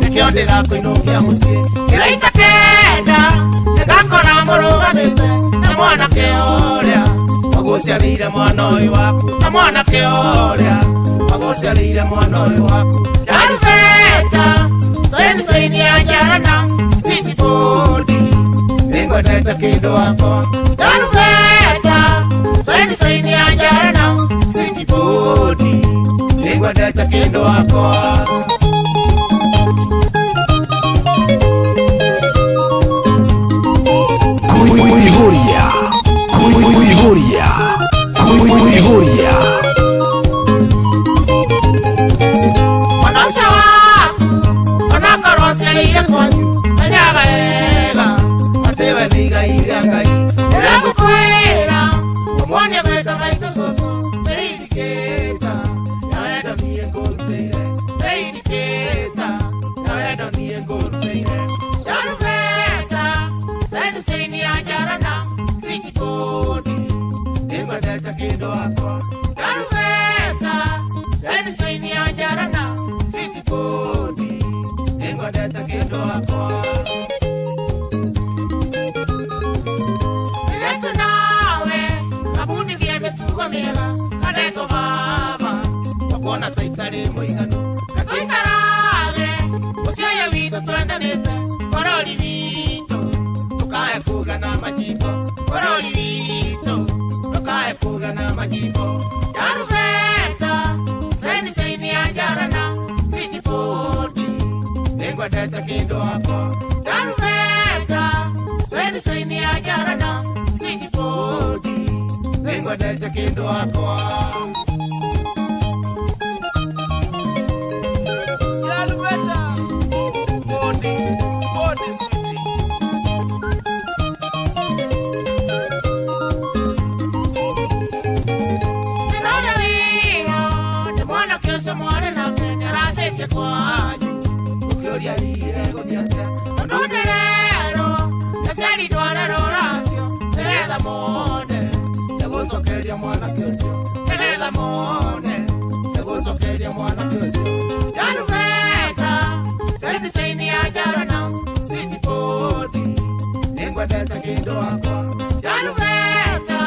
nĩkĩo ndĩrakũinũkia mũciĩ kĩraita kenda, nĩngakora mũrũgamĩte na mwanake ũrĩa wagũciarĩire mwana ũyũ waku, na mwanake ũrĩa wagũciarĩire mwana ũyũ waku. Darubeta, saini saini ya njarana, sweetie poni, nĩngwendete kĩndũ wakwa. Darubeta, saini saini ya njarana, sweetie poni, nĩngwendete kĩndũ wakwa.
Kuihuria, kuihuria, kuihuria.
Mwana ũcio waku onakorwo ũciarĩire kwanyu menyaga wega atĩ we nĩ igai rĩa Ngai. Ndĩragũkwĩra ũmuonie gwĩta maitũ cũcũ nĩ indikĩta ya wendo niĩ ngũrutĩire, nĩ indikĩta ya wendo niĩ ngũrutĩire. Darubeta, saini saini ya njarana, sweetie poni, nĩngwendete kĩndũ wakwa. Darubeta, saini saini ya njarana, sweetie poni, nĩngwendete kĩndũ wakwa. Nĩretũ nawe ngabundithie mĩtugo mĩega kandetwo baba twakuona ta itarĩ mũiganu, na tũikarage mũciĩ ũyũ witũ twendanĩte bũrũri witũ ndũkae kuga na majimbo, bũrũri witũ ndũkae kuga na majimbo. Darubeta, saini saini ya njarana, sweetie poni, nĩngwendete kĩndũ wakwa. Darubeta, saini saini ya njarana, sweetie poni, nĩngwendete kĩndũ wakwa. Darubeta, poni, poni sweetie. Ndĩrona wĩho, nĩ mwanake ũcio mwarĩ nake nĩaracetie kwanyu, ũkĩũria hihi egũthiĩ atĩa, tondũ ndĩrerwo aciari ndwarerwo racio nĩgetha mone cia gũcokeria mwanake ũcio, nĩgetha mone cia gũcokeria mwanake ũcio. Darubeta, saini saini ya njarana, sweetie poni, nĩngwendete kĩndũ wakwa. Darubeta,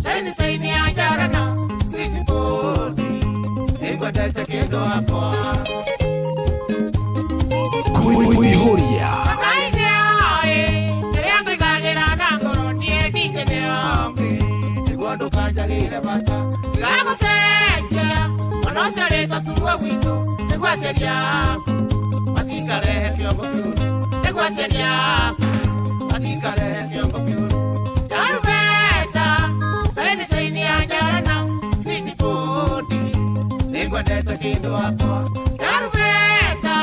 saini saini ya njarana, sweetie poni, nĩngwendete kĩndũ wakwa.
Kuihuria,
Ngai nĩoĩ kĩrĩa ngũigagĩra na ngoro niĩ ndingĩnĩongĩ, nĩguo ndũkanjagĩre bata. Ndigagũcenjia mwana ũcio rĩtwa tuo gwitũ, nĩguo aciari aku matikarehe kĩongo kĩũru, nĩguo aciari aku matikarehe kĩongo kĩũru. Darubeta, saini saini ya njarana, sweetie poni, nĩngwendete kĩndũ wakwa. Darubeta,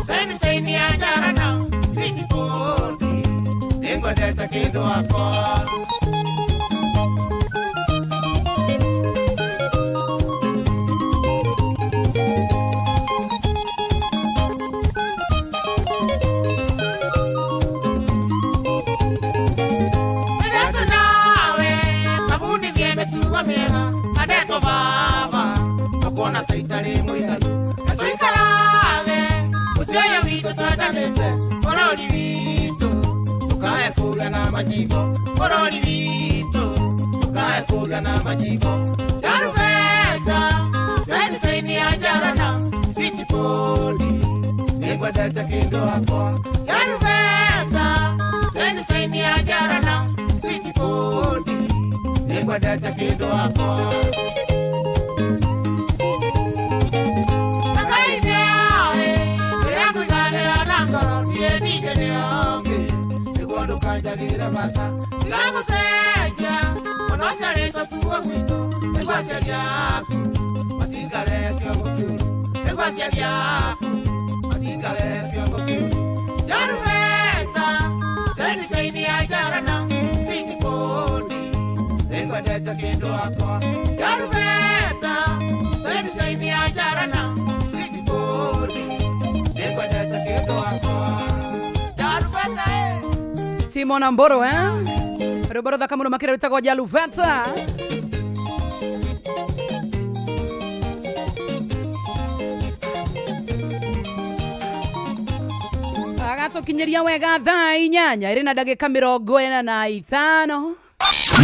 saini saini ya njarana, sweetie poni, nĩngwendete kĩndũ wakwa. Nĩretũ nawe ngabundithie mĩtugo mĩega kandetwo baba twakuona ta itarĩ mũiganu, na tũikarage mũciĩ ũyũ witũ twendanĩte bũrũri witũ ndũkae kuga na majimbo, bũrũri witũ ndũkae kuga na majimbo. Darubeta, saini saini ya njarana, sweetie poni, nĩngwendete kĩndũ wakwa. Darubeta, saini saini ya njarana, sweetie Nĩngwendete kĩndũ wakwa. Ndũkanjagĩre bata ndigagũcenjia ona ũciarĩtwo tuo gwitũ nĩguo aciari aku matingareke gũkiuru nĩguo aciari aku matingareke gũkiuru Jarubeta seni seni ya jarana singiponi nĩngwendete kĩndũ wakwa Jarubeta seni seni ya jarana singiponi nĩngwendete kĩndũ wakwa Jarubeta
Timona Mboro eh? Rwĩmbo rũthaka mũno makĩria rwĩtagwo Jaluveta. Agatũkinyĩria wega thaa 8 ĩrĩ na ndagĩka 45.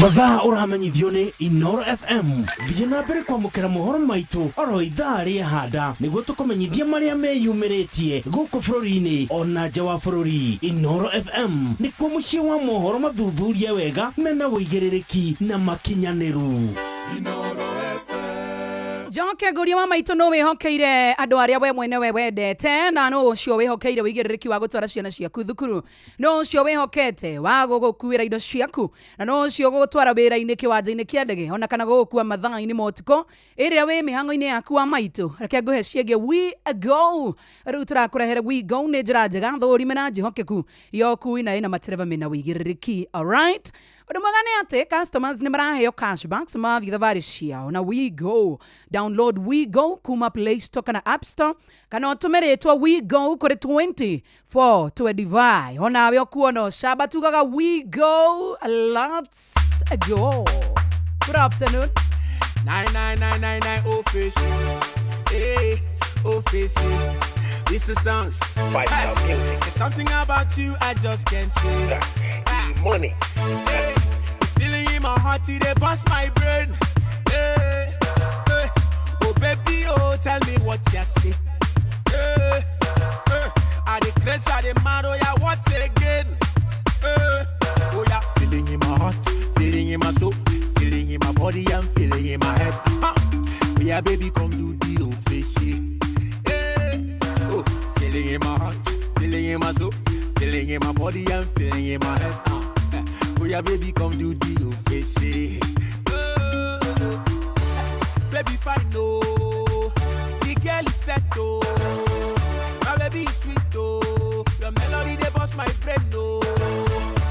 Mathaa ũramenyithio nĩ Inoro FM. Thiĩ na mbere kwamũkĩra mohoro maitũ oro ithaa rĩa handa nĩguo tũkũmenyithia marĩa meyumĩrĩtie gũkũ bũrũri-inĩ ona nja wa bũrũri. Inoro FM nĩkuo mũciĩ wa mohoro mathuthurie wega mena ũigĩrĩrĩki na makinyanĩru.
Njoke ngũrie wa maitũ nũ wĩhokeire andũ arĩa we mwene we wendete na nũ ũcio wĩhokeire ũigĩrĩrĩki wa gũtwara ciana ciaku thukuru, nũ ũcio wĩhokete wa gũgũkuĩra indo ciaku na nũ ũcio gũgũtwara wĩra-inĩ kĩwanja-inĩ kĩa ndege ona kana gũgũkua mathaa-inĩ ma ũtukũ ĩrĩa wĩ mĩhang'o-inĩ yaku wa maitũ. Reke ngũhe ciĩgiĩ We Go. Rĩu tũrakũrehere We Go nĩ njĩra njega thũrime na njĩhokeku ya ũkui na ĩna matereba mena ũigĩrĩrĩki. Alright, ũndũ mwega nĩ atĩ customers nĩ maraheo cashbacks mathiĩ thabarĩ ciao na We Go. Download We Go kuma Play Store kana App Store kana ũtũme rĩtwa We Go kũrĩ 2425 onawe ũkuona ũcamba tugaga We Go, let's go. Good afternoon.
99999 oh fish, hey, oh fish. This is songs.
Five music.
There's something about you I just can't say.
Money.
Hey, the feeling in my heart it bust my brain. Hey, hey. Oh baby, oh tell me what you say. Hey, hey. I the craze, I the mad, oh yeah, what again? Hey, oh yeah, feeling in my heart, feeling in my soul, feeling in my body and feeling in my head. Ah, oh yeah, baby, come do the old fishy. Hey, oh, feeling in my heart, feeling in my soul, feeling in my body and feeling in my head. Ah, oh yeah, baby, come do the old fishy. Oh, baby, fine, no, the girl is set, oh, my baby is sweet, oh, your melody they bust my brain, no,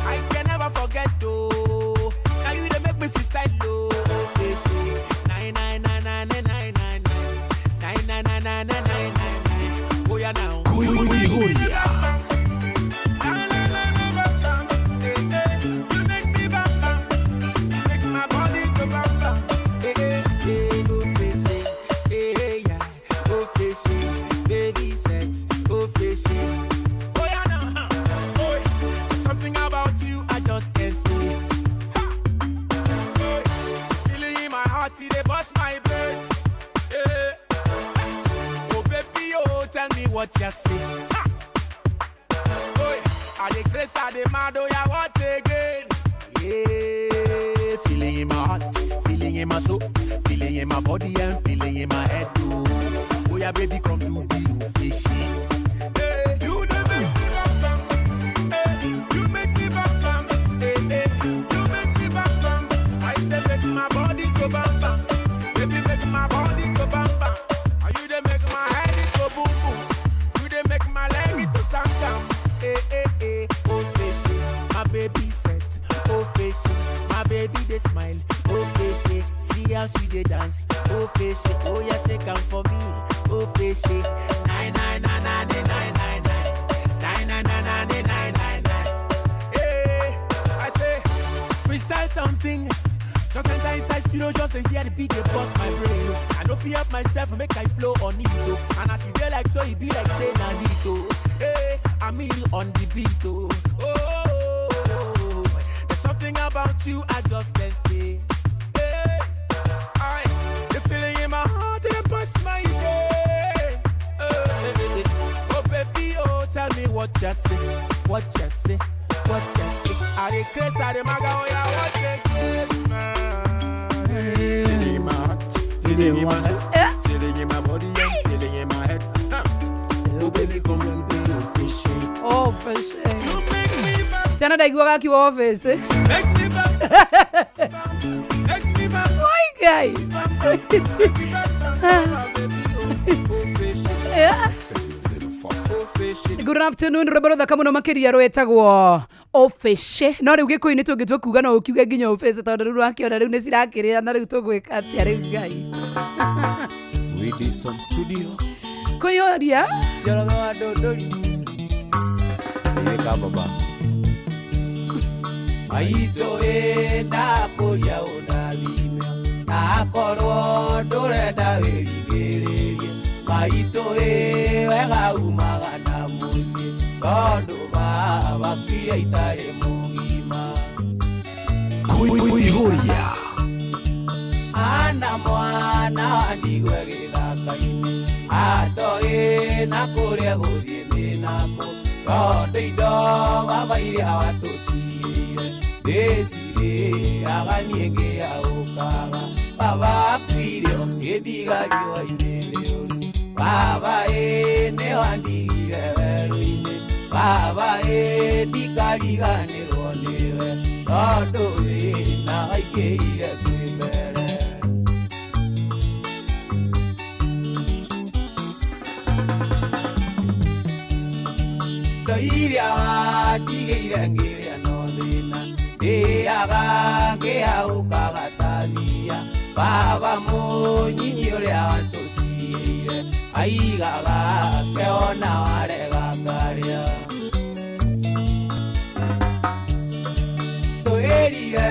I can never forget, oh, now you they make me freestyle, oh, fishy. 9 9 9 9 9 9 9 9 9 9 9 9 9 9. Oh yeah now. You make me bam bam, make my body go bam bam. Hey, hey, hey, oh fishy, hey, hey, yeah, oh fishy, baby set, oh fishy. Oh yeah now, oh, there's something about you I just can't see. Ha! Oh, feeling in my heart, it bust my brain. Hey. Oh baby, oh tell me what you see. Ha! Oh, I the craze, I the mad, oh yeah, what again? Yeah, feeling in my heart, feeling in my soul, feeling in my body and feeling in my head too. Oh yeah, baby, come do the fishy. Hey, you dey make me bam bam. Hey, you make me bam bam. Hey, hey, you make me bam bam. I say make my body go bam bam. Baby, make my body go bam bam. And you dey make my head go boom boom. You dey make my leg go sam sam. Hey, hey, hey, oh fishy, my baby set. Oh fishy, my baby they smile. Oh fishy, see how she dey dance. Oh fishy, oh yeah, shake am for me. Oh fishy, 9 9 9 9 9 9 9 9 9 9 9 9 9 9. Hey, I say freestyle something. Just enter inside studio, just to hear the beat they bust my brain. I no fear up myself, make I flow on it. Oh. And as you dey like so, it be like say Nandito. Hey, I'm in on the beat. Oh, oh, oh, oh, oh. There's something about you I just can't say. Hey, I the feeling in my heart it bust my brain. Oh, hey, hey, hey. Oh baby, oh tell me what you say, what you say, what you say. I the craze, I the maga, oh yeah, what you get, man. Feeling in my soul, feeling in my body, and feeling in my head. Huh. Oh baby, come and be official.
Office. Tena ndaiguaga akiuga office. Why guy? Yeah. Good afternoon rwĩmbo rũthaka mũno makĩria rwĩtagwo office. No rĩu gĩkũyũ-inĩ tũngĩtua kuga no ũkiuge nginya office tondũ rĩu wakĩona rĩu nĩ cirakĩrĩa na rĩu tũgwĩka atĩa rĩu Ngai.
Widiston Studio.
Kwĩyũria
Njoroge wa Ndũndũri. Ĩka baba. Maitũ ĩ ndakũria ũndathime akorwo ndũrenda wĩrigĩrĩrie maitũ ĩ wega umaga na mũciĩ tondũ baba kia itarĩ mũgima.
Kwĩihũria.
Ana mwana wandigwe gĩthaka-inĩ atoĩ na kũrĩa gũthiĩ nĩ nakũ tondũ indo baba iria watũtigĩire ndĩcirĩaga niĩ ngĩaũkaga baba akuire ũkĩndiga riũa-inĩ rĩũru baba ĩ nĩ wandigire werũ-inĩ baba ĩ ndikariganĩrwo nĩwe tondũ thĩna waingĩhire kwĩ mbere. Indo iria watigĩire ngĩrĩa no thĩna ndĩaga ngĩaũkaga ta thiia baba mũnyinyi ũrĩa watũtigĩire aigaga keona warega karĩa. Twĩrire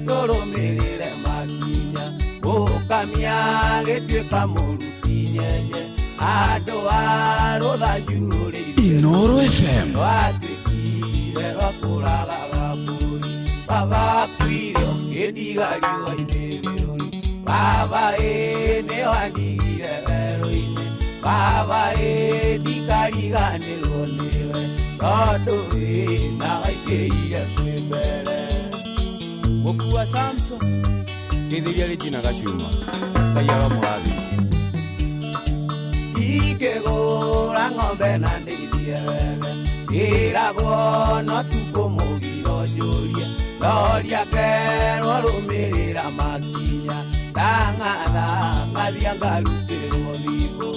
tũrũmĩrĩre makinya gũkamia gĩtuĩka mũruti nyenye andũ a rũthanju rũrĩ
Inoro FM.
Rwatuĩkire rwa kũragaga mbũri baba akuire ũkĩndiga riũa-inĩ rĩũru baba ĩ nĩ wandigire werũ-inĩ baba ĩ ndikariganĩrwo nĩwe tondũ thĩna waingĩhire kwĩ mbere.
Mũkua Samson ngĩthĩria Regina Gacuma Ngai aromũrathima.
Ingĩgũra ng'ombe na ndĩithie wega ĩragwo no tukũ mũgiro njũrie ndoria kerwo rũmĩrĩra makinya ndang'atha ngathiĩ ngarutĩrwo thimbũ.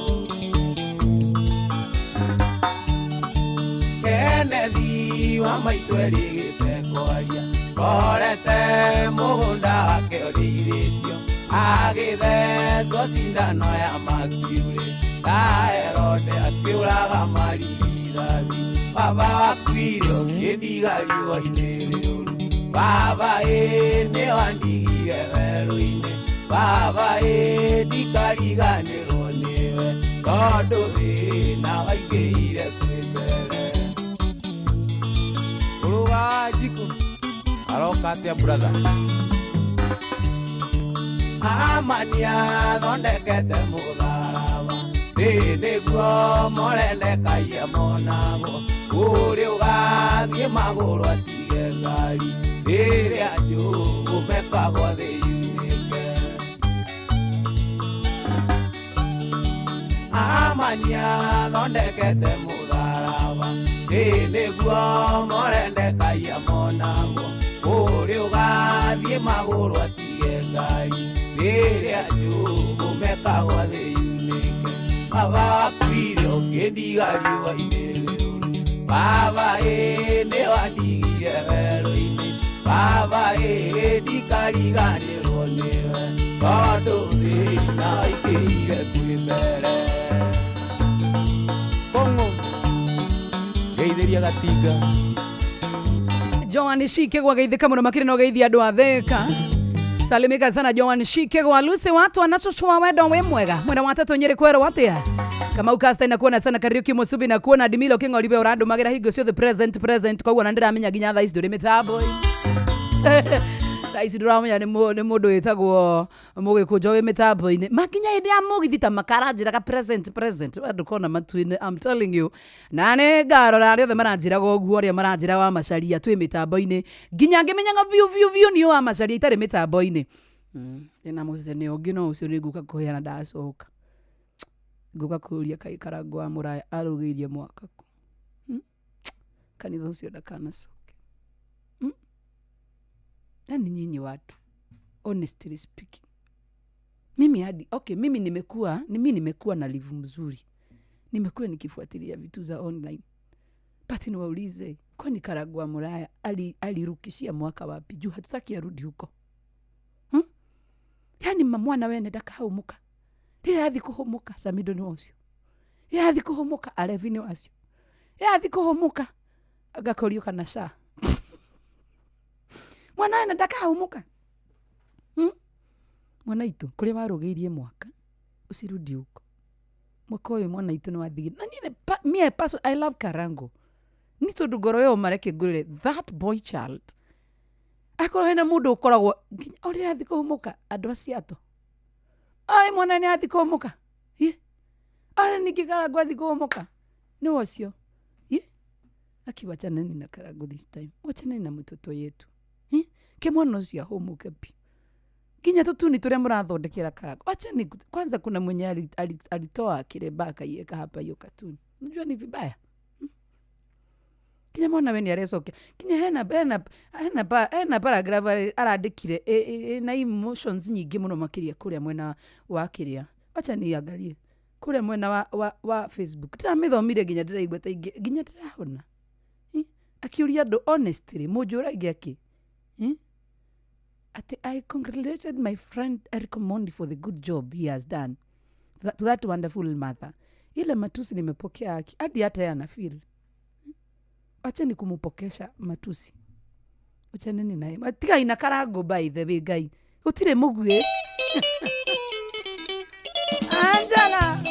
Kenethi wa maitũ erĩgĩte kwaria korete mũgũnda wake ũrĩirĩtio agĩthecwo cindano ya makiurĩ na Herode akĩũraga marigithathi baba akuire ũkĩndiga riũa-inĩ rĩũru baba ĩ nĩ wandigire werũ-inĩ baba ĩ ndikariganĩrwo nĩwe tondũ thĩna waingĩhire kwĩ mbere.
Ũrũga wa njikũ aroka atĩa brother?
Amani athondekete mũtharaba thĩ nĩguo morendekaia monagwo ũrĩ ũgathiĩ magũrũ atige ngari rĩrĩa njũgũ mekagwo thĩ yunĩke. Amani athondekete mũtharaba thĩ nĩguo morendekaia monagwo ũrĩ ũgathiĩ magũrũ atige ngari rĩrĩa njũgũ mekagwo thĩ yunĩke baba akuire ũkĩndiga riũa-inĩ rĩũru baba ĩ nĩ wandigire werũ-inĩ baba ĩ ndikariganĩrwo nĩwe tondũ thĩna waingĩhire kwĩ mbere.
Kong'o ngeithĩria gatinga
Joan Shike gwageithĩka mũno makĩria no geithia andũ a Thĩka. Salimika sana Joan Shike gwa Lucy watu wanacocoa wendo wĩ mwega mwena wa tatũ Nyĩrĩ kwerwo atĩa Kamau Kasta inakuona sana Kariuki Musubi na kuona Dimilo King'oribe ũrandũmagĩra hingo ciothe present present koguo na ndĩramenya nginya thaa ici ndũrĩ mĩtambo thaa ici ndũramenya nĩ mũndũ wĩtagwo mũgĩkũnjo wĩ mĩtambo-inĩ makinya hĩndĩ ya mũgithi ta makaranjĩraga present present we ndũkona matu-inĩ I'm telling you na nĩ ngarora arĩa othe maranjĩraga ũguo arĩa maranjĩra wa macaria twĩ mĩtambo-inĩ nginya ngĩmenyaga biũ biũ biũ niĩ wa macaria itarĩ mĩtambo-inĩ Ndĩna mũcene ũngĩ no ũcio nĩ ngũka kũheana ndacoka. Ngũka kũria kaĩ Karango wa Mũraya arugĩirie mwaka kũ. Kanitha ũcio ndakanacoke. Yani nyinyi watu, honestly speaking, mimi hadi okay, mimi nimekuwa na livu mzuri, nimekuwa nikifuatilia vitu za online, but niwaulize, kwani Karango wa Mũraya alirukishia mwaka wapi? Juu hatutaki arudi huko. Yani mwana wene ndakahumuka, rĩrĩa athi kũhũmũka Samido nĩ wacio, rĩrĩa athi kũhũmũka Alevi nĩ wacio, rĩrĩa athi kũhũmũka agakorio kana sha mwana wene ndakahumuka. Mwana itu kũrĩa warũgĩirie mwaka usirudi huko. Mwaka ũyũ mwana itu nĩ wathire. Na niĩ me person, I love Karango ni tondũ ngoro yo mareke ngũrĩre that boy child. Akorwo hena mũndũ ũkoragwo nginya o rĩrĩa athi kũhũmũka andũ acio ato, ai mwana nĩ athi kũhũmũka, ara ningĩ Karango athi kũhũmũka nĩ ũcio. Aki wachaneni na Karango this time, wachaneni na mtoto yetu. Ke mwana ũcio ahũmũke pi kinya tũtuni tũrĩa mũrathondekera Karango. Wachani kwanza, kuna mwenye alitoa kireba akaiweka hapa hiyo katuni, unajua ni vibaya. Kinya mwana we nĩ arecokia kinya hena paragraph arandĩkire na emotions nyingĩ mũno makĩria kũrĩa mwena wa kĩrĩa. Wacha niangalie kũrĩa mwena wa Facebook, ndĩramĩthomire nginya ndĩraigua ta ingĩ nginya ndĩrahona. Akiũria andũ honestly, mũnjũragia akĩ ati I congratulated my friend Eric Omondi for the good job he has done to that wonderful mother. Ile matusi nimepokea haki hadi hata yeye anafeel. Acheni kumupokesha matusi, achaneni naye. Tiga ina Karango by the way guy, gutire mugue Angela.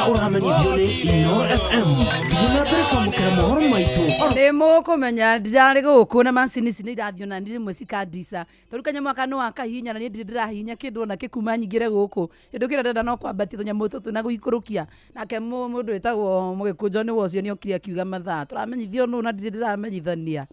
Ũramenyithio nĩ Inooro FM. Thiĩ na mbere kwamũkĩra mohoro maitũ.
Nĩ mũkũmenya ndirarĩ gũkũ na macini ici nĩ irathiĩ ona niĩ rĩmwe cikandica, tondũ kanyamũ gaka nĩ wakahihinya na niĩ ndirĩ ndĩrahihinya kĩndũ ona kĩkuma nyingĩre gũkũ. Kĩndũ kĩrĩa ndĩrenda no kwambatia tũnyamũ tũtũ na gũikũrũkia. Nake mũndũ wĩtagwo Mũgĩkũnjo nĩ ũcio nĩ okire akiuga mathaa tũramenyithio nũ na ndirĩ ndĩramenyithania.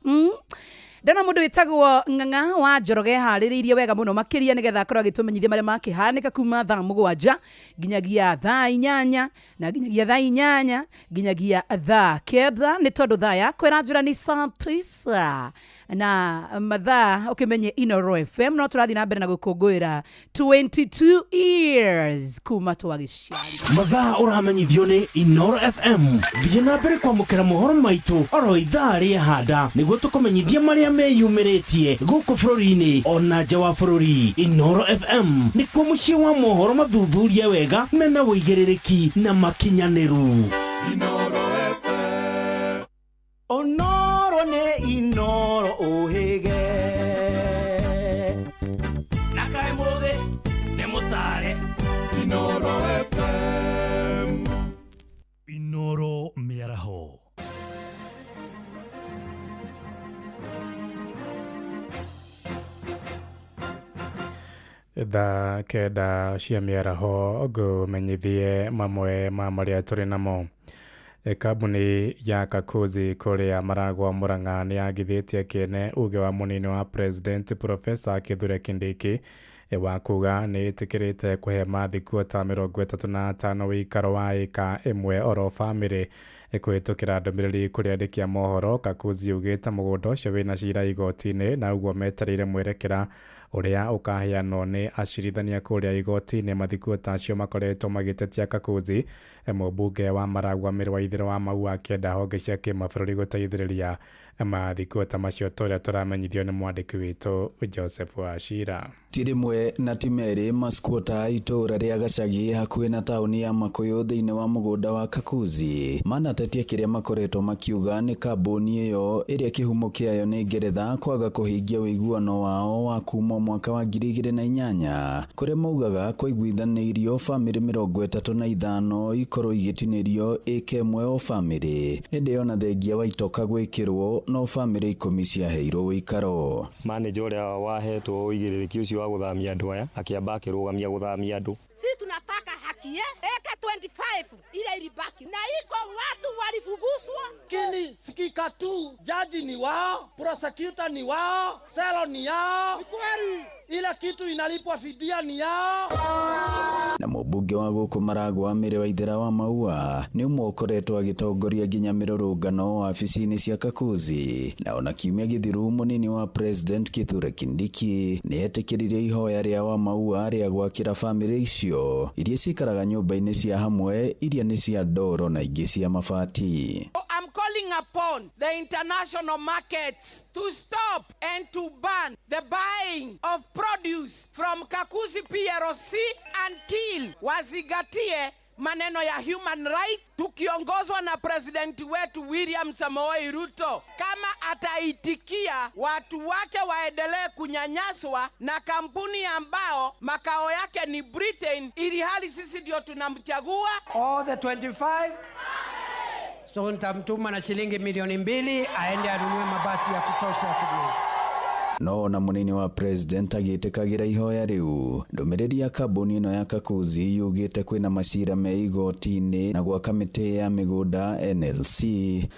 Ndona mũndũ wĩtagwo Ng'ang'a wa Njoroge harĩrĩirie wega mũno makĩria nĩgetha akorwo agĩtũmenyithia marĩa makĩhanĩka kuma thaa 7 nginyagia thaa 8 na nginyagia thaa 8 nginyagia thaa 9, nĩ tondũ thaa yakwa ĩranjĩra nĩ saa 9 na mathaa ũkĩmenye Inooro FM no tũrathiĩ na mbere na gũkũngũĩra 22 years kuma twagĩciarwo.
Mathaa ũramenyithio nĩ Inooro FM. Thiĩ na mbere kwamũkĩra mohoro maitũ oro ithaa rĩa handa nĩguo tũkũmenyithie marĩa meyumĩrĩtie gũkũ bũrũri-inĩ ona nja wa bũrũri. Inooro FM nĩkuo mũciĩ wa mohoro mathuthurie wega mena ũigĩrĩrĩki na makinyanĩru.
Inooro FM. Onoro nĩ Inooro ũhĩge. Na kaĩ mũthĩ nĩ mũtare. Inooro FM.
Inooro mĩaraho.
Thaa 9 cia mĩaraho ngũmenyithie mamwe ma marĩa tũrĩ namo. Kambuni ya Kakuzi kũrĩa Maragwa Murang'a nĩ yagithĩtie kĩene uge wa mũnini wa president Professor Kithure Kindiki wa kuga nĩ ĩtĩkĩrĩte kũhe mathikuota 35 wĩikaro wa ĩka ĩmwe oro bamĩrĩ. Kũhĩtũkĩra ndũmĩrĩri kũrĩ andĩki a mohoro, Kakuzi augĩte mũgũnda ũcio wĩna cira igoti-inĩ na ũguo metereire mwerekera ũrĩa ũkaheanwo nĩ acirithania kũrĩa igoti-inĩ. Mathikuota acio makoretwo magĩtetia Kakuzi, mũmbunge wa Maragwa Mĩrũ wa Ithĩro wa Maua, akĩenda honge cia kĩmabũrũri gũteithĩrĩria mathikuota macio tũrĩa tũramenyithio nĩ mwandĩki witũ Joseph Wachira.
Ti rĩmwe na ti merĩ maskuota itũũra rĩa Gacagi hakuhĩ na taũni ya Makuyu thĩinĩ wa mũgũnda wa Kakuzi manatetia kĩrĩa makoretwo makiuga nĩ kambuni ĩyo ĩrĩa kĩhumo kĩayo nĩ Ngeretha kwaga kũhingia ũiguano wao wa kuma mwaka wa 2008 kũrĩa maugaga kũiguithanĩirio bamĩrĩ 35 ikorwo igĩtinĩrio ĩka ĩmwe o bamĩrĩ, ĩndĩ ona thengia wa itoka gwĩkĩrwo no bamĩrĩ 10 ciaheirwo ũikaro.
Manager ũrĩa wahetwo ũigĩrĩrĩki ũcio wa gũthamia andũ aya akĩamba akĩrũgamia gũthamia andũ.
Sisi tunataka haki eka 25 ile ilibaki na iko watu walifuguswa.
Kini sikika tu, jaji ni wao, prosecutor ni wao, selo ni yao. Ni kweli. Ila kitu inalipwa fidia ni yao.
Na mũmbunge wa gũkũ Maragwa Mĩrĩ wa Ithĩra wa Maua nĩ ũmwe ũkoretwo agĩtongoria nginya mĩrũrũngano wabici-inĩ cia Kakuzi, na ona kiumia gĩthiru mũnini wa president Kithure Kindiki nĩ etĩkĩririe ihoya rĩa wa Maua rĩa gwakĩra bamĩrĩ icio iria cikaraga nyũmba-inĩ cia hamwe iria nĩ cia ndoro na ingĩ cia mabati.
I'm calling upon the international markets to stop and to ban the buying of produce from Kakuzi PLC until wazingatie maneno ya human rights, tukiongozwa na president wetu William Samoei Ruto. Kama ataitikia watu wake waendelee kunyanyaswa na kampuni ambao makao yake ni Britain, ili hali sisi ndio tunamchagua.
All the 25. So nitamtuma na shilingi milioni 2 aende anunue mabati ya kutosha ya kujenga.
No ona munini wa president agĩtĩkagĩra ihoya rĩu, ndũmĩrĩri ya kambuni ĩno ya Kakuzi yugĩte kwĩna macira me igoti-inĩ na gwa kamĩtĩ ya mĩgũnda NLC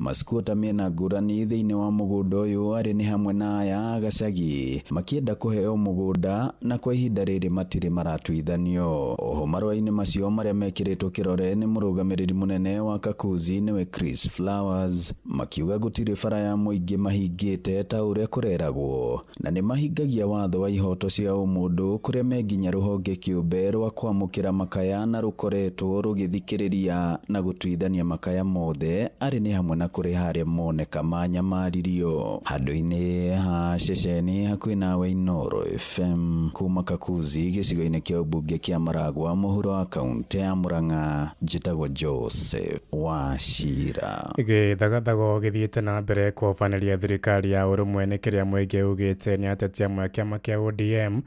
maskuota mena ngũrani thĩinĩ wa mũgũnda ũyũ arĩ nĩ hamwe na aya Gacagi makĩenda kũheo mũgũnda na kwa ihinda rĩrĩ matirĩ maratuithanio. Oho marũa-inĩ macio marĩa mekĩrĩtwo kĩrore nĩ mũrũgamĩrĩri mũnene wa Kakuzi nĩwe Chris Flowers, makiuga gũtirĩ bara ya mũingĩ mahingĩte ta ũrĩa kũreragwo na nĩ mahingagia watho wa ihoto cia ũmũndũ kũrĩa menginya rũhonge kĩũmbe rwa kwamũkĩra makaya na rũkoretwo rũgĩthikĩrĩria na gũtuithania makaya mothe arĩ nĩ hamwe na kũrĩha arĩa moneka manyamaririo. Handũ-inĩ ha ceceni hakuhĩ nawe Inooro FM kuma Kakuzi gĩcigo-inĩ kĩa ũmbunge kĩa Maragwa mũhuro wa kaũntĩ ya Murang'a, njĩtagwo Joseph Wachira.
Gĩthagathago gĩthiĩte na mbere kũhobanĩria thirikari ya ũrũmwe nĩ kĩrĩa mũingĩ ugĩte nĩ ateti amwe a kĩama kĩa ODM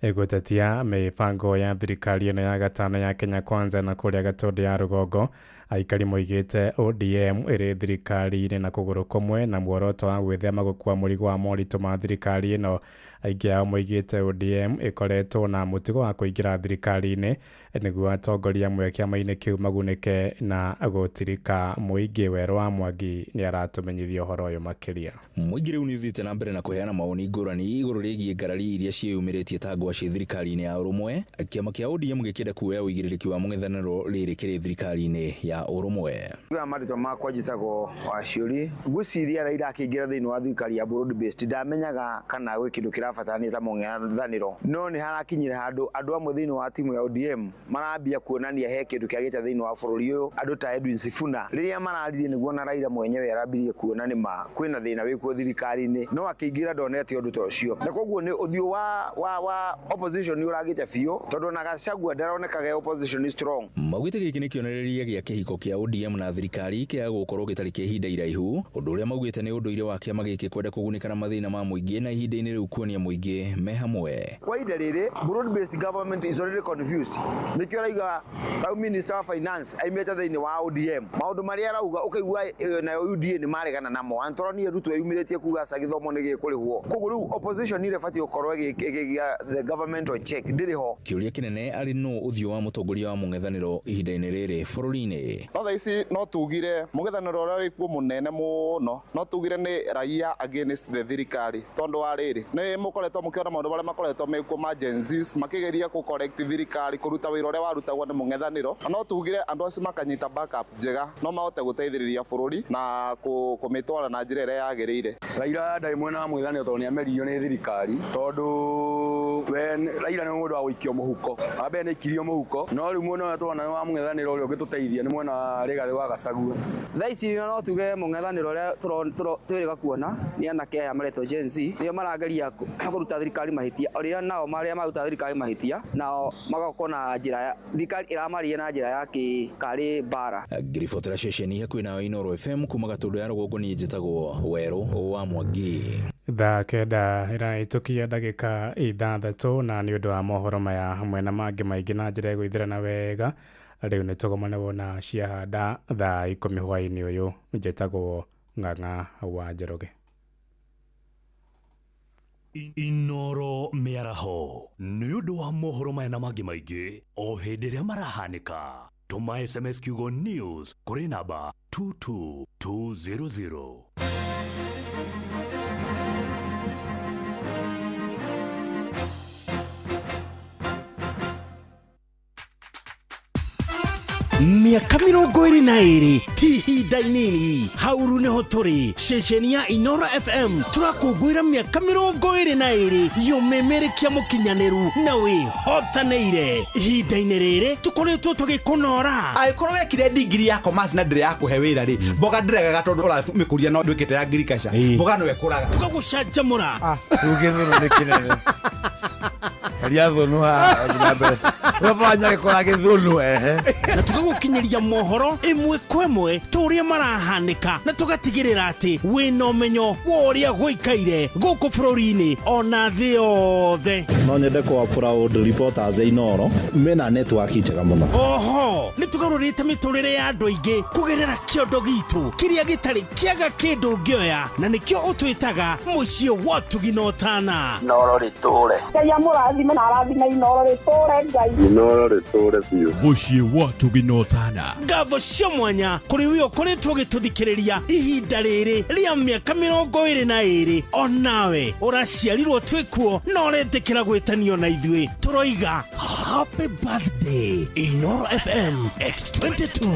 Gũtetia mĩbango ya thirikari ĩno ya gatano ya Kenya Kwanza na kũrĩa Gatũndũ ya rũgongo aikari moigĩte ODM ĩrĩ thirikari-inĩ na kũgũrũ kũmwe na muoroto wa gwĩthema gũkua mũrigo wa moritũ ma thirikari ĩno. Aingĩ ao moigĩte ODM ĩkoretwo na mũtugo wa kũingĩra thirikari-inĩ nĩguo atongoria amwe kĩama-inĩ kĩu magunĩke na gũtirika mũingĩ. Werũ wa Mwangi nĩ aratũmenyithia ũhoro ũyũ makĩria.
Mũingĩ rĩu nĩ ũthiĩte na mbere na kũheana mawoni ngũrani igũrũ rĩgiĩ ngarari iria ciĩyumĩrĩtie ta ngwacĩ thirikari-inĩ ya ũrũmwe, kĩama kĩa ODM gĩkĩenda kuoya ũigĩrĩrĩki wa mũng'ethanĩro rĩrĩ kĩrĩ thirikari-inĩ ya ũrũmwe.
Ga marĩtwa makwa njĩtagwo Waciũri. Ngwĩciria Raila akĩingĩra thĩinĩ wa thirikari ya broad based ndamenyaga kana gwĩ kĩndũ kĩrabatarania ta mũng'ethanĩro, no nĩ harakinyire handũ andũ amwe thĩinĩ wa timu ya ODM marambia kuonania he kĩndũ kĩagĩte thĩinĩ wa bũrũri ũyũ. Andũ ta Edwin Sifuna rĩrĩa mararirie nĩguo na Raila mwenyewe arambirie kuona nĩ ma kwĩna thĩna wĩkuo thirikari-inĩ, no akĩingĩra ndonete ũndũ ta ũcio, na koguo nĩ ũthiũ wa opposition nĩ ũragĩte biũ, tondũ ona Gachagua ndaronekaga opposition is strong.
Maugĩte gĩkĩ nĩ kĩonereria gĩa kĩhiko kĩa ODM na thirikari kĩaga gũkorwo gĩtarĩ kĩa ihinda iraihu, ũndũ ũrĩa maugĩte nĩ ũndũire wa kĩama gĩkĩ kwenda kũgunĩka na mathĩna ma mũingĩ na ihinda-inĩ rĩu kuonia mũingĩ me hamwe.
Kwa ihinda rĩrĩ broad based government is already confused, nĩkĩo arauga ta minister wa finance aimĩte thĩinĩ wa ODM, maũndũ marĩa arauga ũkaigua nayo UDA nĩ maregana namo. Antonia Ruto eyumĩrĩtie kuga aca gĩthomo nĩ gĩkũrĩhwo, koguo rĩu opposition ĩrĩa ĩbatiĩ gũkorwo ĩkĩgia the government on check ndĩrĩ ho.
Kĩũria kĩnene arĩ nũ ũthiũ wa mũtongoria wa mũng'ethanĩro ihinda-inĩ rĩrĩ bũrũri-inĩ.
No thaa ici no tugire mũng'ethanĩro ũrĩa wĩkuo mũnene mũno no tugire nĩ raia against the thirikari, tondũ wa rĩrĩ nĩ mũkoretwo mũkĩona maũndũ marĩa makoretwo mekuo ma Gen Zs makĩgeria kũ correct thirikari kũruta wĩra ũrĩa warutagwo nĩ mũng'ethanĩro, na no tugire andũ acio makanyita backup njega no mahote gũteithĩrĩria bũrũri na kũmĩtwara na njĩra ĩrĩa yagĩrĩire.
Raila ndarĩ mwena wa mũng'ethanĩro tondũ nĩameririo nĩ thirikari, tondũ we Raila nĩ mũndũ wa gũikio mũhuko, wa mbere nĩ aikirio mũhuko, no rĩu mwena ũrĩa tũrona nĩ wa mũng'ethanĩro ũrĩa ũngĩtũteithia nĩ mwena wa Rigathĩ wa Gachagua.
Thaa ici no tuge mũng'ethanĩro ũrĩa twĩrĩga kuona nĩ anake aya maretwo Gen Z, nĩo marageria kũruta thirikari mahĩtia, ũrĩa nao marĩa maruta thirikari mahĩtia nao magakorwo na njĩra ya thirikari ĩramaria na njĩra ya kĩkarĩ mbara.
Ngĩribotera ceceni hakuhĩ nawe Inooro FM kuma Gatũndũ ya rũgongo, niĩ njĩtagwo Werũ wa Mwangi.
Thaa 9 ĩrahĩtũkia ndagĩka 6 na nĩ ũndũ wa mohoro maya hamwe na mangĩ maingĩ na njĩra ĩgũithĩrana wega rĩu nĩ tũgomane na ciahanda thaa 10 hwaĩ-inĩ ũyũ. Njĩtagwo Ng'ang'a wa Njoroge.
Inooro mĩaraho nĩ ũndũ wa mohoro maya na mangĩ maingĩ o hĩndĩ ĩrĩa marahanĩka. Tũma SMS kiugo news kũrĩ namba 22200.
Mĩaka 22 ti ihinda inini, hauru nĩho tũrĩ ceceni ya Inooro FM tũrakũngũĩra mĩaka 22 yũmĩmĩrĩkia mũkinyanĩru na wĩhotanĩire. Ihinda-inĩ rĩrĩ tũkoretwo tũgĩkũnora.
Angĩkorwo wekire degree ya commerce na ndĩrĩ yakũhe wĩra rĩ, mboga ndĩregaga tondũ ũramĩkũria no ndwĩkĩte ya agriculture, mboga no ĩkũraga.
Tũgagũcanjamũra.
Rĩu gĩthũnũ nĩ kĩnene. Heria thũnũ haha na mbere. Ũrabanya gĩkora gĩthũnũ ehe.
Na tũgagũkinyĩria mohoro ĩmwe kwa ĩmwe ta ũrĩa marahanĩka, na tũgatigĩrĩra atĩ wĩna ũmenyo wa ũrĩa gũikaire gũkũ bũrũri-inĩ ona thĩ yothe.
No nyende kwa proud reporters a Inooro mena network njega mũno.
Oho nĩ tũgarũrĩte mĩtũrĩre ya andũ aingĩ kũgerera kĩondo gitũ kĩrĩa gĩtarĩ kĩaga kĩndũ ũngĩoya, na nĩkĩo ũtwĩtaga mũciĩ wa ũtugi na ũtana.
Inooro rĩtũre.
Ngai amũrathime na arathime Inooro rĩtũre Ngai.
Inooro rĩtũre biũ.
Mũciĩ wa ũtugi na ũtana.
Ngatho cia mwanya kũrĩ we ũkoretwo ũgĩtũthikĩrĩria ihinda rĩrĩ rĩa mĩaka 22, onawe ũraciarirwo twĩkuo na ũretĩkĩra gwĩtanio na ithuĩ. Tũroiga happy birthday Inooro FM X22.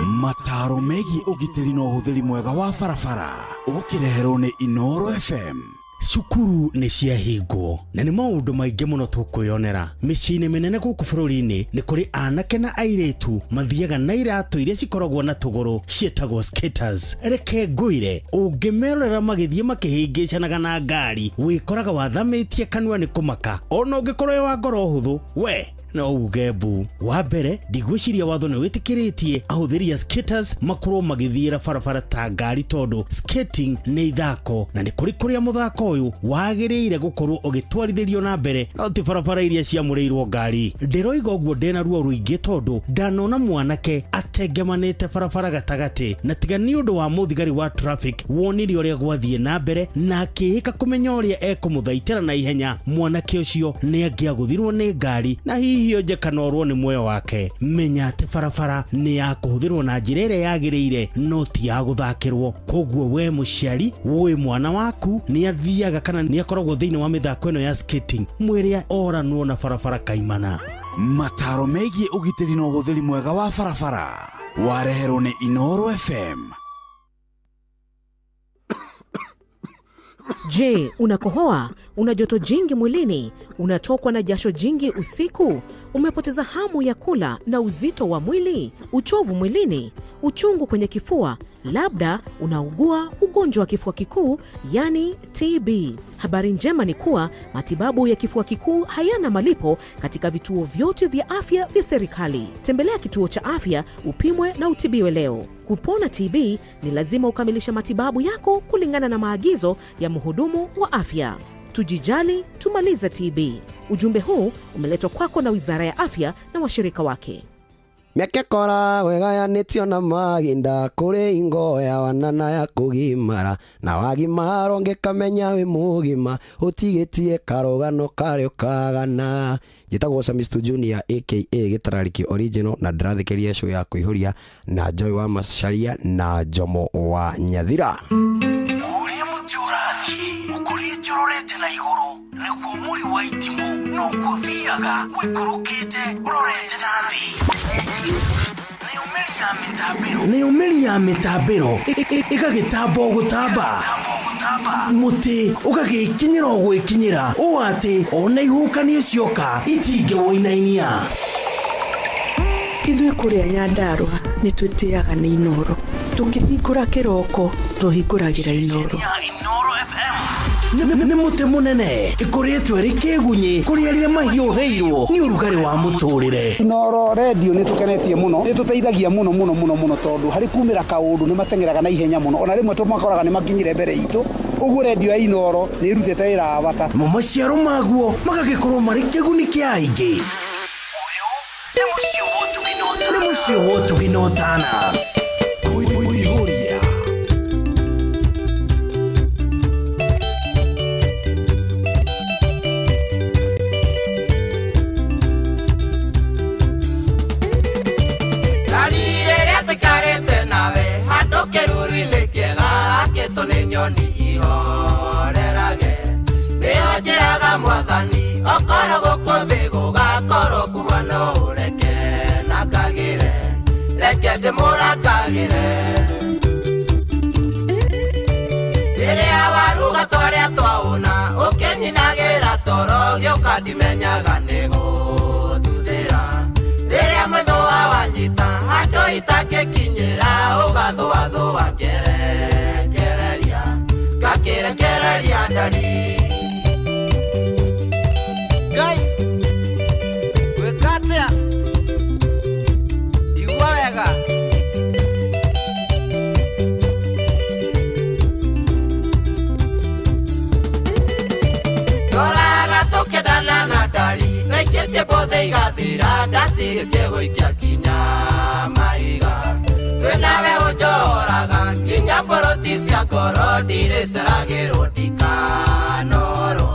Mataro megiĩ ũgitĩri na ũhũthĩri mwega wa barabara ũkĩreherwo nĩ Inooro FM.
Cukuru nĩ ciahingwo na nĩ maũndũ maingĩ mũno tũkwĩyonera. Mĩciĩ-inĩ mĩnene gũkũ bũrũri-inĩ nĩ kũrĩ anake na airĩtu mathiaga na iratũ iria cikoragwo na tũgũrũ ciĩtagwo skaters. Reke ngwĩre, ũngĩmerorera magĩthiĩ makĩhĩngĩcanaga na ngari wĩkoraga wathamĩtie kanua nĩ kũmaka, ona ũngĩkorwo wĩ wa ngoro hũthũ we
No uge mbu. Wa mbere, ndigwĩciria watho nĩ wĩtĩkĩrĩtie ahũthĩri a skaters makorwo magĩthiĩra barabara ta ngari, tondũ skating nĩ ithako na nĩ kũrĩ kũrĩa mũthako ũyũ wagĩrĩire gũkorwo ũgĩtwarithĩrio na mbere, no ti barabara iria ciamũrĩirwo ngari. Ndĩroiga ũguo ndĩna ruo rũingĩ tondũ ndanona mwanake atengemanĩte barabara gatagatĩ, na tiga nĩ ũndũ wa mũthigari wa traffic wonire ũrĩa gwathiĩ na mbere na akĩhĩka kũmenya ũrĩa ekũmũthaitĩra na ihenya, mwanake ũcio nĩ angĩagũthirwo nĩ ngari na hihi onje kana orwo nĩ muoyo wake. Menya atĩ barabara nĩ ya kũhũthĩrwo na njĩra ĩrĩa yagĩrĩire, no ti ya gũthakĩrwo. Koguo we mũciari wũĩ mwana waku nĩ athiaga kana nĩ akoragwo thĩinĩ wa mĩthako ĩno ya skating, mwĩre oranwo na barabara kaimana.
Mataro megiĩ ũgitĩri na ũhũthĩri mwega wa barabara wareherwo nĩ Inooro FM.
Je, unakohoa? Una joto jingi mwilini? Unatokwa na jasho jingi usiku? Umepoteza hamu ya kula na uzito wa mwili? Uchovu mwilini? Uchungu kwenye kifua? Labda unaugua ugonjwa wa kifua kikuu, yani TB. Habari njema ni kuwa matibabu ya kifua kikuu hayana malipo katika vituo vyote vya afya vya serikali. Tembelea kituo cha afya upimwe na utibiwe leo. Kupona TB ni lazima ukamilishe matibabu yako kulingana na maagizo ya mhudumu wa afya. Tujijali, tumalize TB. Ujumbe huu umeletwa kwako na Wizara ya Afya na washirika wake.
Mĩaka ĩkoragwo ĩgayanĩtio na mahinda, kũrĩ ingo ya wana na ya kũgimara, na wagimara ũngĩkamenya wĩ mũgima, ũtigĩtie karũgano karĩa ũkagana. Njĩtagwo Samistu Junior aka Gĩtararĩki Original, na ndĩrathikĩrĩria show ya kũihũria na Joy wa Macharia na Jomo wa Nyathira.
Ũrĩa mũtĩ ũrathiĩ ũkũrĩte ũrorete na igũrũ, nĩguo mũri wa itimũ noguo ũthiaga ũikũrũkĩte ũrorete na thĩ. Nĩyo mĩri ya mĩtambĩro ĩgagĩtamba o gũtamba, mũtĩ ũgagĩkinyĩra o gwĩkinyĩra, ũũ atĩ ona ihuhũkanio cioka itingĩwũinainia.
Ithuĩ kũrĩa Nyandarũa nĩ twĩtĩaga nĩ Inooro. Tũkĩhingũra kĩroko tũhingũragĩra Inooro.
Nĩ mũtĩ mũnene ĩkũrĩtwo ĩrĩ kĩgunyĩ kũrĩ arĩa mahiũhĩirwo nĩ ũrugarĩ wa mũtũrĩre.
Inooro redio nĩ tũkenetie mũno, nĩ tũteithagia mũno mũno mũno mũno, tondũ harĩ kumĩra kaũndũ nĩ mateng'eraga na ihenya mũno, ona rĩmwe tũmakoraga nĩ makinyire mbere itũ. Ũguo redio ya Inooro nĩ ĩrutĩte wĩra wa bata.
Mo maciaro maguo magagĩkorwo marĩ kĩguni kĩa aingĩ. Ũyũ nĩ mũciĩ wa ũtugi na ũtana.
Mwathani okorwo gũkũ thĩ gũgakorwo kuhana ũreke na kagĩre, reke ndĩmũrakagĩre. Rĩrĩa waruga twarĩa twaũna ũkĩnyinagĩra toro gĩũka ndimenyaga nĩ gũthuthĩra. Rĩrĩa mwĩthũa wanyita handũ itangĩkinyĩra, ũgathũathũa ngerekereria, ngakĩrekereria ndari.
Ngai, gwĩka atĩa? Igua wega.
Ndoraga tũkĩendana na ndari, ndaikĩtie mbũthĩ igathira, ndatigĩtie gũikia nginya mahiga. Twĩnawe ũnjohoraga nginya mboroti cia ngoro, ndirĩceragĩrwo ndikanorwo,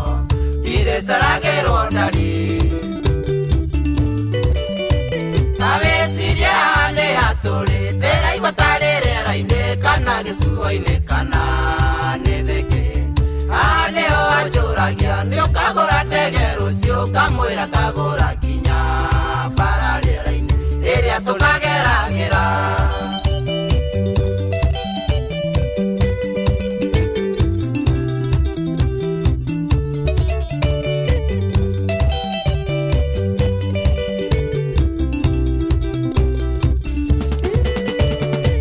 ndirĩceragĩrwo ndari. Ta wĩcirie haha nĩ hatũrĩ, ndĩraigua tarĩ rĩera-inĩ kana gĩcuo-inĩ kana nĩ thĩkĩ. Haha nĩho anjũragia nĩ ũkagũra ndege rũciũ, ngamwĩra ngagũra nginya bara rĩera-inĩ rĩrĩa tũkageragĩra.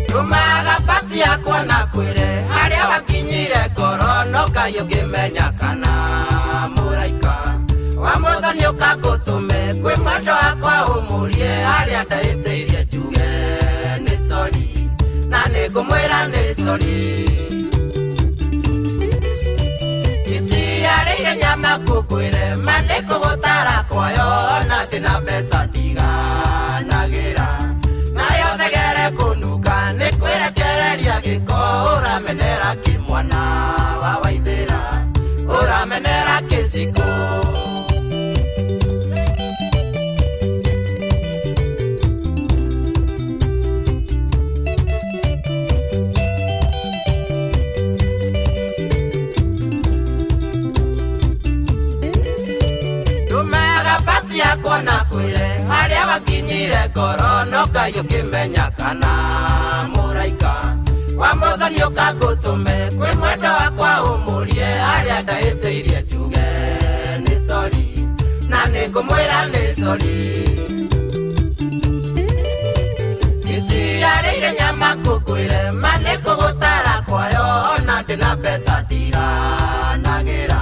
Tũmaga pati yakwa na kwĩre harĩa ũmũrie harĩa ndahĩtĩirie njuge nĩ sori na nĩ ngũmwĩra nĩ sori Itiarĩire nyama ngũkwĩre ma nĩ kũgũtara kwayo na ndĩna mbeca ndiganagĩra nayo thegere kũnunga nĩ kwĩrekereria gĩko ũramenera kĩmwana wa waithĩra ũramenera kĩciko. Ndumaga pati yakwa na kwĩre harĩa wakinyire ngoro no Ngai ũkĩmenya kana mũraika wa Mwathani ũkangũtũme kwĩ mwenda wakwa ũmũrie harĩa ndahĩtĩirie njuge nĩ sori na nĩ ngũmwĩra nĩ sori. Itiarĩire nyama ngũkwĩre ma nĩ kũgũtara kwayo na ndĩna mbeca ndiganagĩra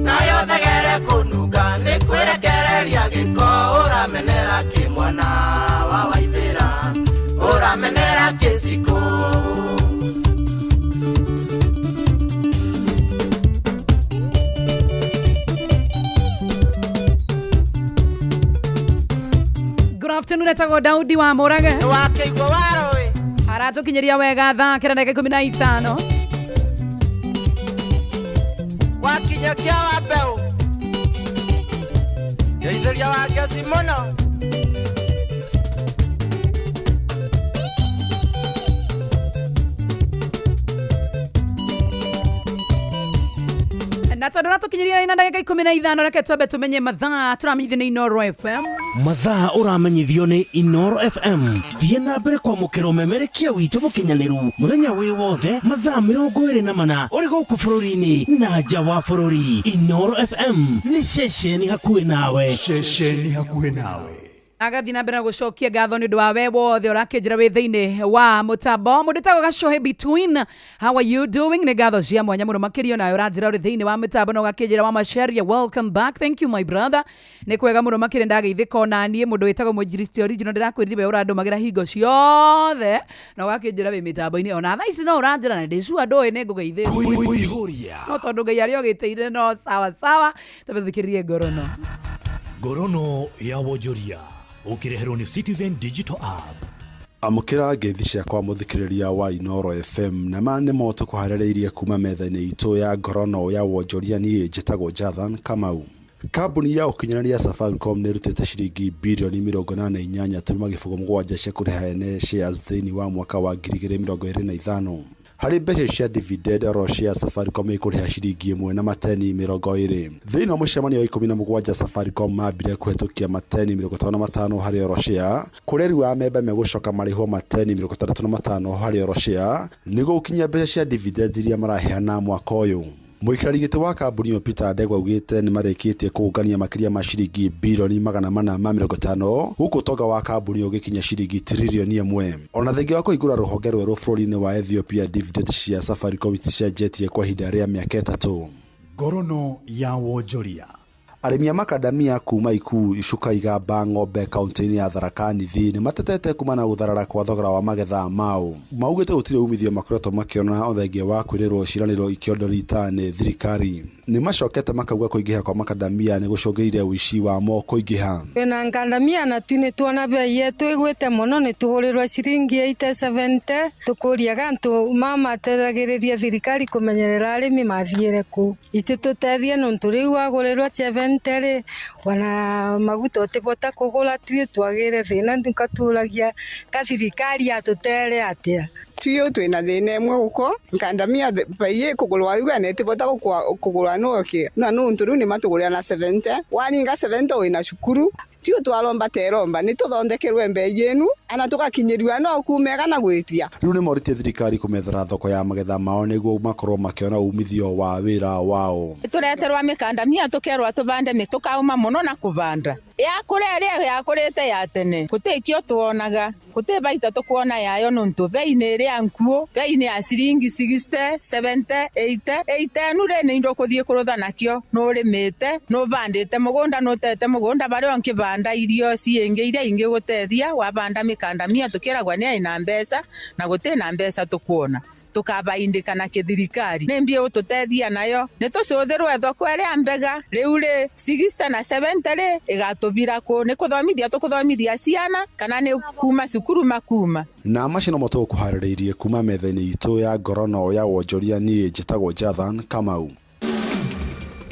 nayo thegere kũnunga nĩ kwĩrekereria gĩko ũramenera kĩmwana wa waithĩra ũramenera kĩciko.
Good afternoon, etagwo Daudi wa Mũrage.
Wakĩigua waroĩ
Aratukinyiria wega thaa kenda ndagĩka 15.
Wakinya kĩa wa mbeũ ngeithĩria wa ngeci mũno.
Na tondũ ratukinyiria ina ndagĩka 15 reke twambe tũmenye mathaa tũramenyithio nĩ Inooro FM.
Mathaa ũramenyithio nĩ Inooro FM. Thiĩ na mbere kwamũkĩra ũmemerekia witũ mũkinyanĩru mũthenya wĩ wothe mathaa 24 ũrĩ gũkũ bũrũri-inĩ na nja wa bũrũri. Inooro FM nĩ ceceni hakuhĩ nawe.
Ceceni hakuhĩ nawe.
Agathiĩ na mbere na gũcokia ngatho nĩ ũndũ wa we wothe ũrakĩnjĩra wĩ thĩinĩ wa mũtambo. Mũndũ wĩtagwo Gacohe Between, how are you doing? Nĩ ngatho cia mwanya mũno makĩria nawe ũranjĩra ũrĩ thĩinĩ wa mũtambo na ũgakĩnjĩra wa Macharia, welcome back, thank you my brother. Nĩ kwega mũno makĩria ndageithĩka ona niĩ. Mũndũ wĩtagwo Mũnjiristi Original ndĩrakwĩrire we ũrandũmagĩra hingo ciothe na ũgakĩnjĩra wĩ mĩtambo-inĩ ona thaa ici no ũranjĩra na ndĩ sure ndũĩ nĩ ngũgeithĩka no tondũ Ngai arĩa ũgĩtĩire no sawa sawa. Tũthikĩrĩrie ngorono.
Ngorono ya wonjoria ũkĩreherwo nĩ Citizen Digital App.
Amũkĩra ngeithi ciakwa mũthikĩrĩria wa Inooro FM na ma nĩmo tũkũharĩrĩirie kuma metha-inĩ itũ ya ngorono ya wonjoria. Niĩ njĩtagwo Jathan Kamau. Kambuni ya ũkinyanĩria Safaricom nĩ ĩrutĩte ciringi birioni 88.7 cia kũrĩha ene shares thĩinĩ wa mwaka wa 2025. Harĩ mbeca cia dividend oro share Safaricom ĩkũrĩha ciringi 1 na mateni 20. Thĩinĩ wa mũcemanio wa 17 Safaricom mambire kũhetũkia mateni 55 harĩ oro share, kũrĩa rĩu amemba megũcoka marĩhwo mateni 65 harĩ oro share nĩguo gũkinyia mbeca cia dividend iria maraheana mwaka ũyũ. Mũikarĩri gĩtĩ wa kambuni ĩyo Peter Ndegwa augĩte nĩmarĩkĩtie kũũngania makĩria ma ciringi birioni 450 gũkũ ũtonga wa kambuni ĩyo ũgĩkinya ciringi tiririoni 1. Ona thengia wa kũhingũra rũhonge rwerũ bũrũri-inĩ wa Ethiopia, dividend cia Safaricom iticenjetie kwa ihinda rĩa mĩaka 3.
Ngorono ya wonjoria.
Arĩmi a makadamia kuma Ikuu Icuka Igamba Ng'ombe kaunti-inĩ ya Tharaka Nithi nĩmatetete kumana na gũtharara kwa thogora wa magetha mao. Maugĩte gũtirĩ umithio makoretwo makĩona o thengia wa kwĩrĩrwo ciĩranĩro ikĩondo rita nĩ thirikari. Nĩmacokete makauga kũingĩha kwa makadamia nĩ gũcũngĩrĩirie ũici wamo kũingĩha.
Twĩna ngandamia na tu nĩtuona bei yetu ĩgwĩte mũno nĩtũgũrĩrwo ciringi 80 tũkũriaga antũ mamatethagĩrĩria thirikari kũmenyerera arĩmi mathiĩre kũ itĩtũtethie nũntũ rĩu wagũrĩrwo 70 rĩ wana maguta ũtĩbota kũgũra tuĩ twagĩre thĩna nĩkatũragia ka thirikari yatũtere atĩa.
Tuyo twina thina imwe guko nkandamia bei kugurwa riu ene tibota kugurwa nuki na nuntu riu ni matugurira na 70 waringa 70 wina cukuru tio twaromba teromba ni tuthondekerwe mbei yenu ana tugakinyirwa no kumega na gwitia.
Riu nimoritie thirikari kumethera thoko ya magetha mao niguo makorwo makiona umithio wa wira wao.
Tureterwa mikandamia tukerwa tubande mitukauma muno na kubanda
Yakũra ĩrĩa yakũrĩte ya tene gũtĩ kĩo tuonaga gũtĩ baita tũkuona yayo nũntũ bei nĩ ĩrĩa nkuũ, bei nĩ ya ciringi 60 70 80 80 nu rĩ nĩ indo kũthiĩ kũrũtha nakĩo nũrĩmĩte nũbandĩte mũgũnda nũtete mũgũnda barĩa ũnkĩbanda irio ciĩngĩ iria ingĩgũtethia wabanda mĩkandamia tũkĩragwa nĩ aina mbeca na gũtĩ na mbeca tũkuona tukabaindika na kithirikari nĩ mbia ũtũtethia nayo nĩ tũcũthĩrwe thoko ĩrĩa mbega rĩu rĩ 60 na 70 rĩ ĩgatũbira kũ nĩ kũthomithia tũkũthomithia ciana kana nĩ kuma cukuru makuma.
Na macio nomo tũgũkũharĩrĩirie kuma metha-inĩ itũ ya ngorono ya wonjoria. Niĩ njĩtagwo Jathan Kamau.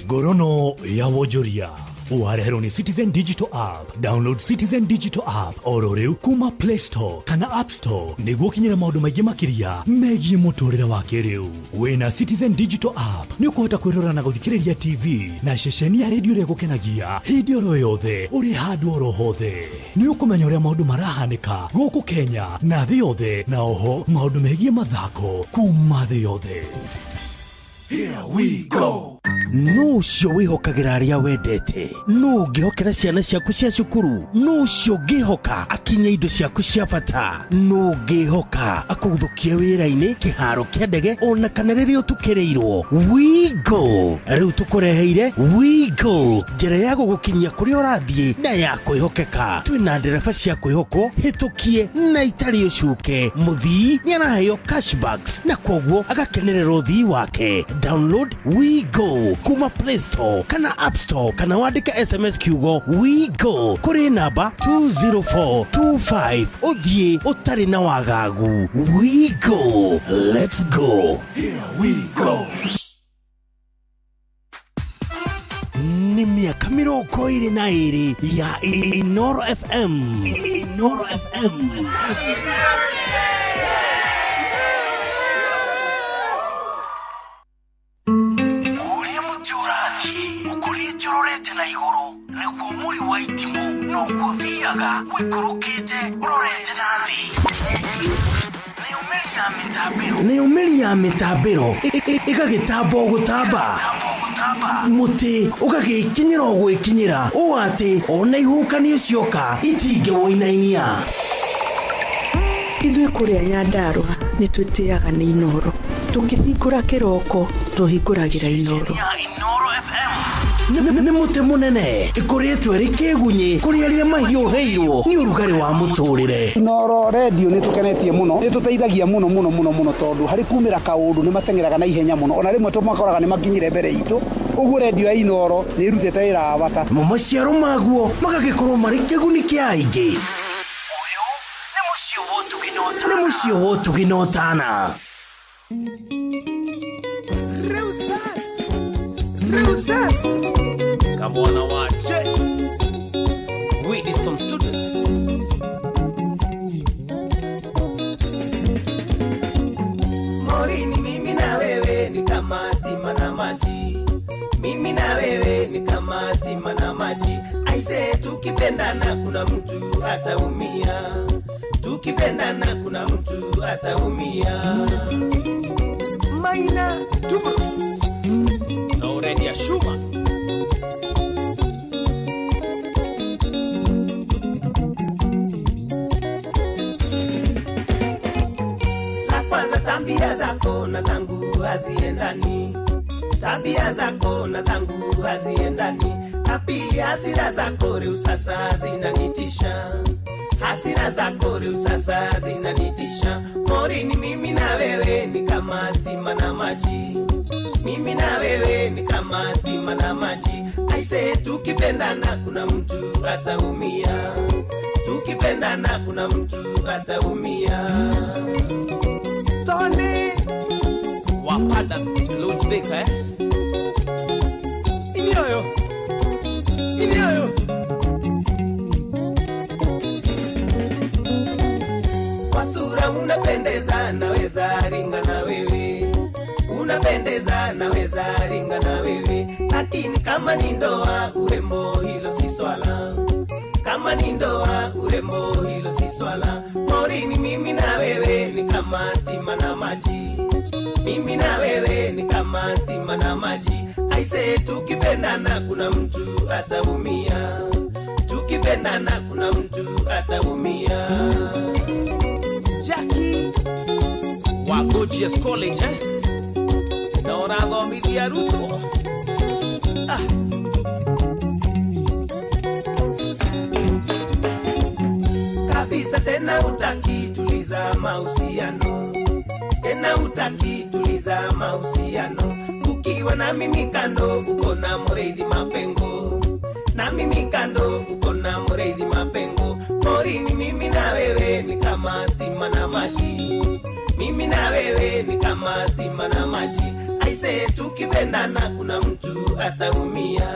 Ngorono ya wonjoria wareherwo nĩ Citizen Digital App. Download Citizen Digital App oro rĩu kuma Play Store kana App Store nĩguo ũkinyĩre maũndũ maingĩ makĩria megiĩ mũtũrĩre wa kĩrĩu. Wĩna Citizen Digital App nĩ ũkũhota kwĩrora na gũthikĩrĩria TV na ceceni ya redio ĩrĩa ĩgũkenagia hĩndĩ oro yothe ũrĩ handũ oro hothe. Nĩ ũkũmenya ũrĩa maũndũ marahanĩka gũkũ Kenya na thĩ yothe, na oho maũndũ megiĩ mathako kuma thĩ yothe.
Here we go. No ũcio wĩhokagĩra arĩa wendete, no ũngĩhokera ciana ciaku cia cukuru, no ũcio ũngĩhoka akinye indo ciaku cia bata, no ũngĩhoka akũgũthũkie wĩra-inĩ, kĩharo kĩa ndege ona kana rĩrĩa ũtukĩrĩirwo. We go rĩu tũkũreheire We Go, njĩra ya gũgũkinyia kũrĩa ũrathiĩ na ya kwĩhokeka. Twĩna ndereba cia kwĩhokwo hĩtũkie na itarĩ ũcuke. Mũthii nĩ araheo cashbacks na koguo agakenerera ũthii wake. Download We Go kuma Play Store kana App Store kana wandĩke SMS kiugo We Go kũrĩ namba 20425 ũthiĩ ũtarĩ na wagagu. We Go, let's go.
Here we go.
Nĩ mĩaka 22 ya Inoro FM. Inoro FM.
Ũrĩa mũtĩ ũrathiĩ ũkũrĩte ũrorete na igũrũ nĩguo mũri wa itimũ noguo ũthiaga ũikũrũkĩte ũrorete na thĩ. Nayo mĩri ya mĩtambĩro,
nayo mĩri ya mĩtambĩro ĩgagĩtamba o gũtamba, mũtĩ ũgagĩkinyĩra o gwĩkinyĩra ũũ atĩ ona ihuhũkanio cioka itingĩwũinainia.
Ithuĩ kũrĩa Nyandarũa nĩ twĩtĩaga nĩ Inoro tũkĩhingũra kĩroko tũhingũragĩra Inoro.
Nĩ mũtĩ mũnene ĩkũrĩtwo ĩrĩ kĩgunyĩ kũrĩ arĩa mahiũhĩirwo nĩ ũrugarĩ wa mũtũrĩre.
Inoro redio nĩ tũkenetie mũno, nĩ tũteithagia mũno mũno mũno mũno tondũ harĩ kumĩra kaũndũ nĩ mateng'eraga na ihenya mũno ona rĩmwe tũmakoraga nĩ makinyire mbere itũ. Ũguo redio ya Inoro nĩ ĩrutĩte wĩra wa bata.
Mo maciaro maguo magagĩkorwo marĩ kĩguni kĩa aingĩ.
Ũyũ nĩ mũciĩ wa ũtugi na ũtana.
Nĩ mũciĩ wa ũtugi na ũtana.
Rusas
Kamwana wa J Winston Studios.
Morini, mimi na wewe ni kama stima na maji. Mimi na wewe ni kama stima na maji. Aise, tukipendana kuna mtu ataumia. Tukipendana kuna mtu ataumia.
Maina Tubrus
Laurelia Shuma.
La kwanza, tabia zako na zangu haziendani. Tabia zako na zangu haziendani. La pili, hasira zako reu sasa zinanitisha. Hasira zako reu sasa zinanitisha. Morini, mimi na wewe ni kama stima na maji. Mimi na wewe ni kama stima na maji. Aise, tukipendana kuna mtu ataumia. Tukipendana kuna mtu ataumia.
Tony
Wapadas Lodge.
Inyoyo Inyoyo.
Kwa sura unapendeza, naweza ringa na wewe. Unapendeza, naweza ringa na wewe. Lakini kama ni ndoa, urembo hilo si swala. Kama ni ndoa, urembo hilo si swala. Morini, mimi na wewe ni kama stima na maji. Mimi na wewe ni kama stima na maji. Aise, tukipendana kuna mtu ataumia. Tukipendana kuna mtu ataumia.
Jackie wa Gorgeous College eh? Na ũrathomithia arutwo.
Kabisa tena utaki tuliza mahusiano, tena utaki tuliza mahusiano. Ukiwa na mimi kando uko na Mũrĩithi mapengo, na mimi kando uko na Mũrĩithi mapengo. Morini mimi na wewe ni kama stima na maji, mimi na wewe ni kama stima na maji. Aise, tukipendana kuna mtu ataumia,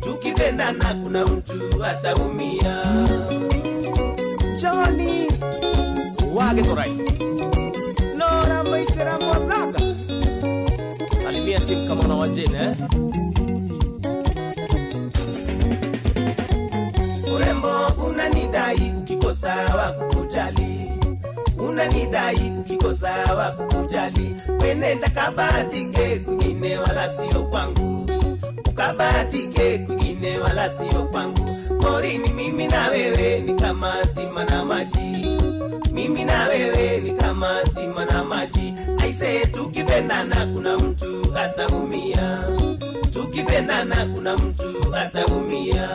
tukipendana kuna mtu ataumia.
Johnny wa Githurai Nora Maitera Mwathanga, salimia timu kama na wajene eh?
Urembo unanidai ukikosa wa kukujali, unanidai ukikosa wa kukujali. Wenenda kabahatike kwingine wala sio kwangu, ukabahatike kwingine wala sio kwangu. Morini mimi na wewe ni kama stima na maji, mimi na wewe ni kama stima na maji. Aise, tukipendana kuna mtu ataumia, tukipendana kuna mtu ataumia.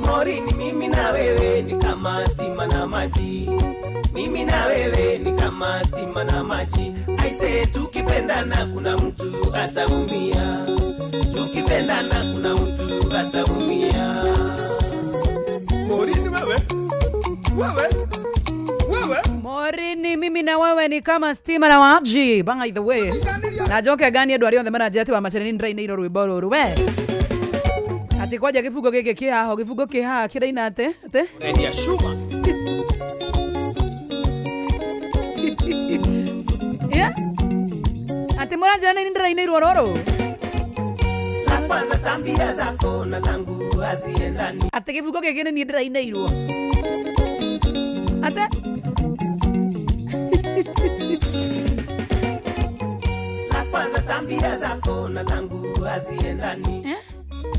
Morini mimi na wewe ni kama stima na maji, mimi na wewe ni kama stima na maji. Aise, tukipendana kuna mtu ataumia, tukipendana kuna mtu ataumia.
Morini wewe, wewe, wewe.
Morini mimi na wewe ni kama stima na maji. By the way, na njoke gani andũ arĩa othe maranjĩra atĩ Wamacere nĩ ndĩrainĩirwo rwĩmbo rũrũ we. Atĩ kwanja gĩbungo gĩkĩ kĩ haha, gĩbungo kĩ haha kĩraina atĩ atĩ
Redia Shuma.
Yeah? Atĩ mũranjĩra nĩ ndĩrainĩirwo rũrũ.
La kwanza tabia zako na zangu haziendani.
Atĩ gĩbungo gĩkĩ nĩ niĩ ndĩrainĩirwo. Atĩ
La kwanza tabia zako na zangu haziendani.
Eh?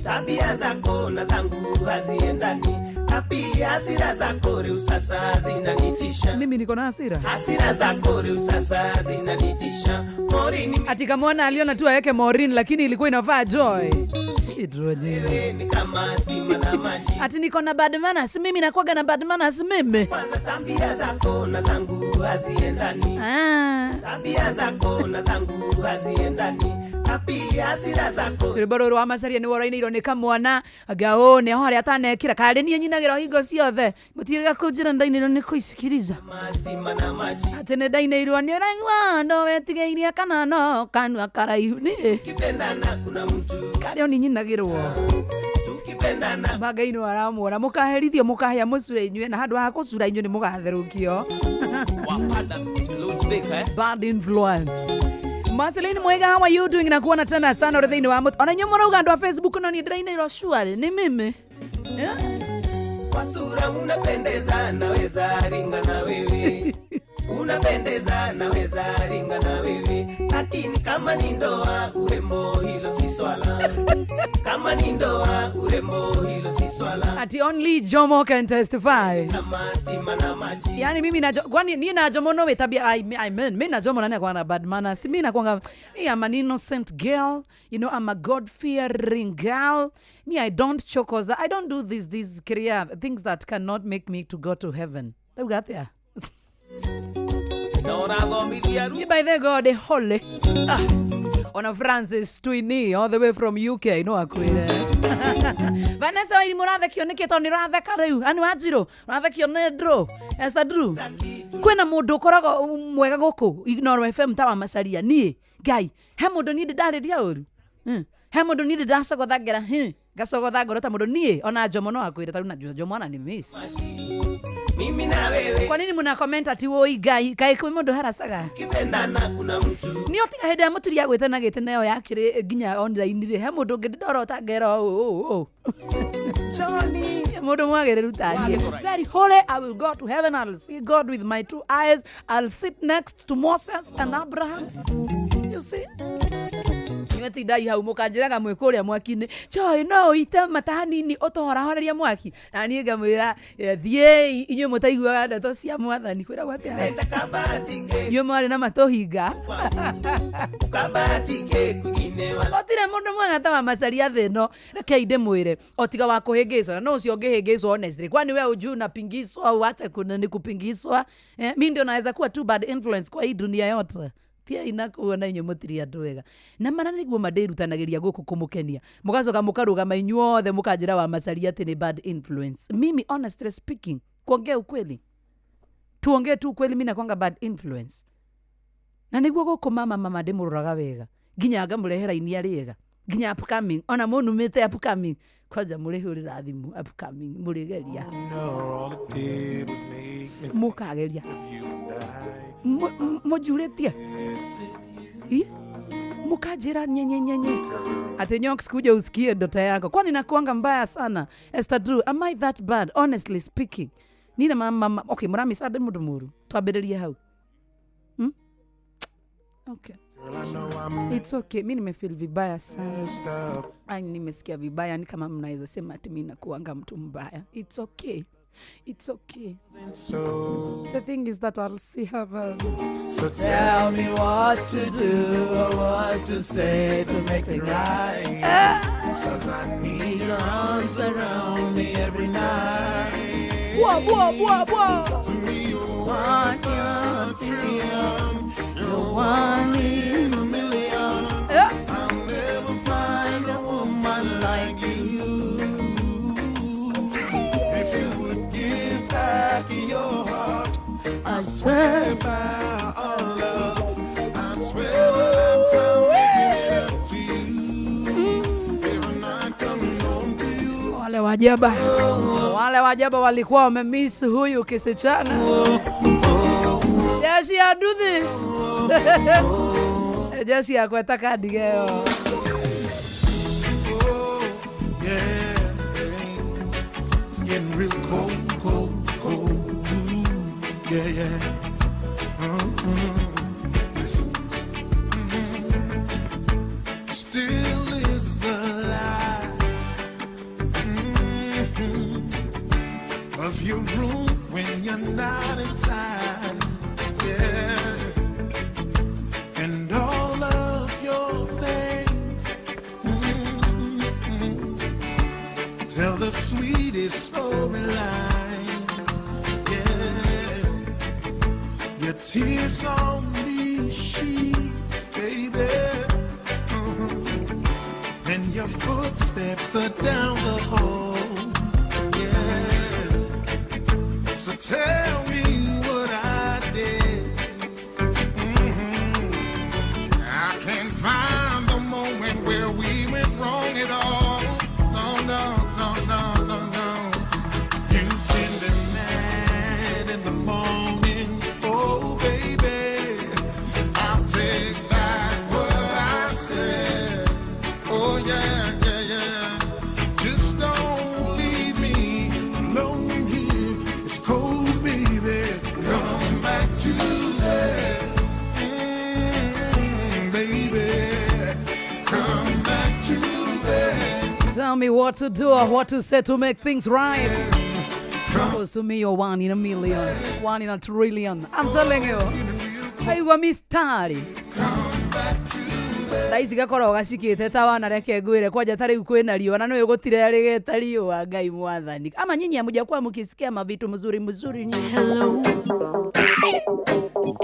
Tabia zako na zangu haziendani. La pili hasira zako reu sasa zinanitisha.
Mimi niko na hasira.
Hasira zako reu sasa zinanitisha. Morini
Ati kamwona aliona tu aweke Maureen lakini ilikuwa inafaa Joy. Shit wenyewe.
ni kama stima na maji.
Ati niko na bad manners, mimi nakuwaga na bad manners mimi.
Kwanza tabia zako na zangu haziendani.
Ah.
Tabia zako na zangu haziendani. La pili hasira zako
Rwĩmbo rũrũ wa Macharia nĩ worainĩirwo nĩ kamwana ngao nĩ ho harĩa atanekĩra karĩ niĩ nyinagĩra hingo ciothe mũtirĩga kũnjĩra ndainĩirwo nĩ kũisikiriza
stima na maji.
atĩ nĩ ndainĩirwo nĩ ũraigua no wetigĩirie kana no kanua karaihu nĩ
Tukipendana kuna mtu
karĩ o ninyinagĩrwo
tukipendana
Mangai no aramuona mũkaherithio mũkahĩa mũcure inyuĩ na handũ ha kũcura inyuĩ nĩ mũgatherũkio.
Wapadas Lodge Thika eh?
Bad influence. Marceline Mwega, how are you doing? Na kuona tena sana uri thĩinĩ wa mũtu. Ona inyuĩ mũrauga andũ a Facebook no niĩ ndĩrainĩirwo surely nĩ mimi. Yeah?
kwa sura unapendeza naweza ringa na wewe unapendeza naweza ringa na wewe lakini kama ni ndoa urembo hilo si swala kama ni ndoa urembo hilo si swala
Ati only Jomo can testify.
kama stima na maji
Yani mimi na kwani ni na Jomo no tabia I mean mimi na Jomo nani akwa na bad manners. Mimi nakwanga ni I'm an innocent girl. You know I'm a God fearing girl. Me I don't chokoza. I don't do these career things that cannot make me to go to heaven. Look at there.
Na ũrathomithia arutwo.
By the God holy. Ah. Ona Francis Twini all the way from UK no akwire. Vanessa Wairi mũrathekio nĩkĩ tondũ nĩ ũratheka rĩu ani wanjirũ ũrathekio nĩ Drew Esther Drew kwĩna mũndũ ũkoragwo mwega gũkũ Inooro FM ta wa Macharia niĩ Ngai he mũndũ niĩ ndĩndarĩria ũru. He mũndũ niĩ ndĩndacogotha ngera ngacogotha ngoro ta mũndũ niĩ ona Jomo no akwĩre tarĩu na Jomo ana ni miss.
Mimi na wewe
Kwa nini mna comment ati woi Ngai kaĩ kwĩ mũndũ haracaga
tukipendana kuna mtu
nĩ ũtiga hĩndĩ ĩrĩa mũturi agwĩte na gĩtĩ nayo yakĩrĩ nginya online rĩ he mũndũ ũngĩ ndĩndorota ngera ũũ ũũ.
Johnny
Nĩ Mundu mwagiriru tanie. Very holy. I will go to heaven. I'll see God with my two eyes. I'll sit next to Moses and Abraham. You see? Inyuĩ hau mũkanjĩraga mwĩ kũrĩa mwaki-inĩ, choi no ũite mata hanini ũtũhorahoreria mwaki, na niĩ ngamwĩra thiĩi inyuĩ mũtaiguaga ndeto cia mwathani. Kwĩragwo atĩa? Inyuĩ mwarĩ na matũhinga. Gũtirĩ mũndũ mwega ta wa Macharia thĩ ĩno, rekei ndĩmwĩre, o tiga wa kũhĩngĩcwo, na no ũcio ũngĩhĩngĩcwo honestly, kwani we ujui unapingiswa, uache kuna ni kupingiswa? Mi ndio naweza kuwa too bad influence kwa hii dunia yote. Tiai na kuona inyuĩ mũtirĩ andũ ega. Na mara nĩguo mandĩrutanagĩria gũkũ kũmũkenia, mũgacoka mũkarũgama inyuothe mũkanjĩra wa Macharia atĩ nĩ bad influence. Mimi honestly speaking, kuongea ukweli, tuongee tu ukweli, mi nakwanga bad influence. Na nĩguo gũkũ mama ndĩmũroraga wega, nginya ngamũrehera inia rĩega, nginya upcoming, ona mũnumĩte upcoming, kwanja mũrĩhũrĩra thimũ upcoming, mũrĩgeria, mũkageria, mũnjurĩtie mũkanjĩra nyenyenyenye ati Nyox, kuja usikie ndoto yako. Kwani nakuanga mbaya sana? Esther Drew, am I that bad? Honestly speaking, nina mama, okay, mũrami sade mũndũ mũru, twambĩrĩrie hau. Okay. It's okay. Mi nimefeel vibaya sana. Ai, nimesikia vibaya, ni kama mnaweza sema ati mi nakuanga mtu mbaya. It's okay. It's okay. The thing is that I'll see heaven.
So tell me what to do or what to say to make it right. 'Cause I need your arms around me every night.
Whoa, whoa, whoa, whoa.
To me, you're one in a trillion. You're one in a million. I'll never find a woman like you. If you would give back your heart, I swear by our love, I'd swear a lifetime making it up to you. Every night coming home to you.
Wale wajaba walikuwa wamemiss huyu kisichana. Jeshi ya duthi. Jeshi ya kweta kadigeo.
It's getting real cold, cold, cold. Ooh, yeah, yeah. Listen. Still is the light of your room when you're not inside. Yeah. And all of your things tell the sweetest storyline. Yeah. Your tears on these sheets, baby. And your footsteps are down the hall. Yeah. So tell me what I did. I can't find the moment where we went wrong at all. No, no, no, no, no, no. You can be mad in the morning. Oh, baby, I'll take back what I said. Oh, yeah, yeah, yeah. Just don't leave me alone here. It's cold, baby. Come back to bed. Baby, come back to bed.
Tell me what to do or what to say to make things right. Because to me, you're one in a million, one in a trillion. I'm telling you. Aigua mistari. Thaa ici gakoragwo gacikĩte ta wana reke ngwĩre kwanja ta rĩu kwĩna riũa na nĩũĩ gũtirerĩgĩte riũa Ngai mwathani. Ama nyinyi hamjakuwa mkisikia mavitu mzuri mzuri nyinyi.
Hello.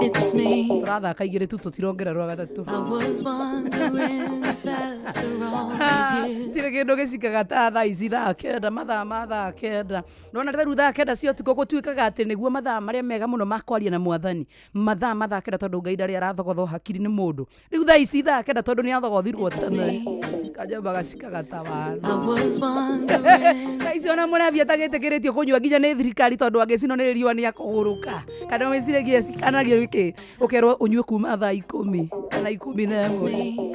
It's me.
Tũrathaka igĩrĩ tu tũtirongererwo gatatũ.
I was wondering if after all these years
Tirĩ kĩndũ gĩcikaga ta thaa ici thaa kenda, mathaa ma thaa kenda. Nĩwona ta rĩu thaa kenda cia ũtukũ gũtuĩkaga atĩ nĩguo mathaa marĩa mega mũno ma kwaria na mwathani. Mathaa ma thaa kenda tondũ Ngai ndarĩ arathogothwo hakiri nĩ mũndũ. Rĩu thaa ici thaa kenda tondũ nĩ athogothirwo tene. Cikanja gacikaga ta wana.
I was wondering
Thaa ici ona mũrebia atagĩtĩkĩrĩtio kũnyua nginya nĩ thirikari tondũ angĩcinwo nĩ riũa nĩ akũhũrũka. Kana wĩciragie cikanagio gĩkĩ ũkerwo ũnyue kuma thaa 10 kana 11.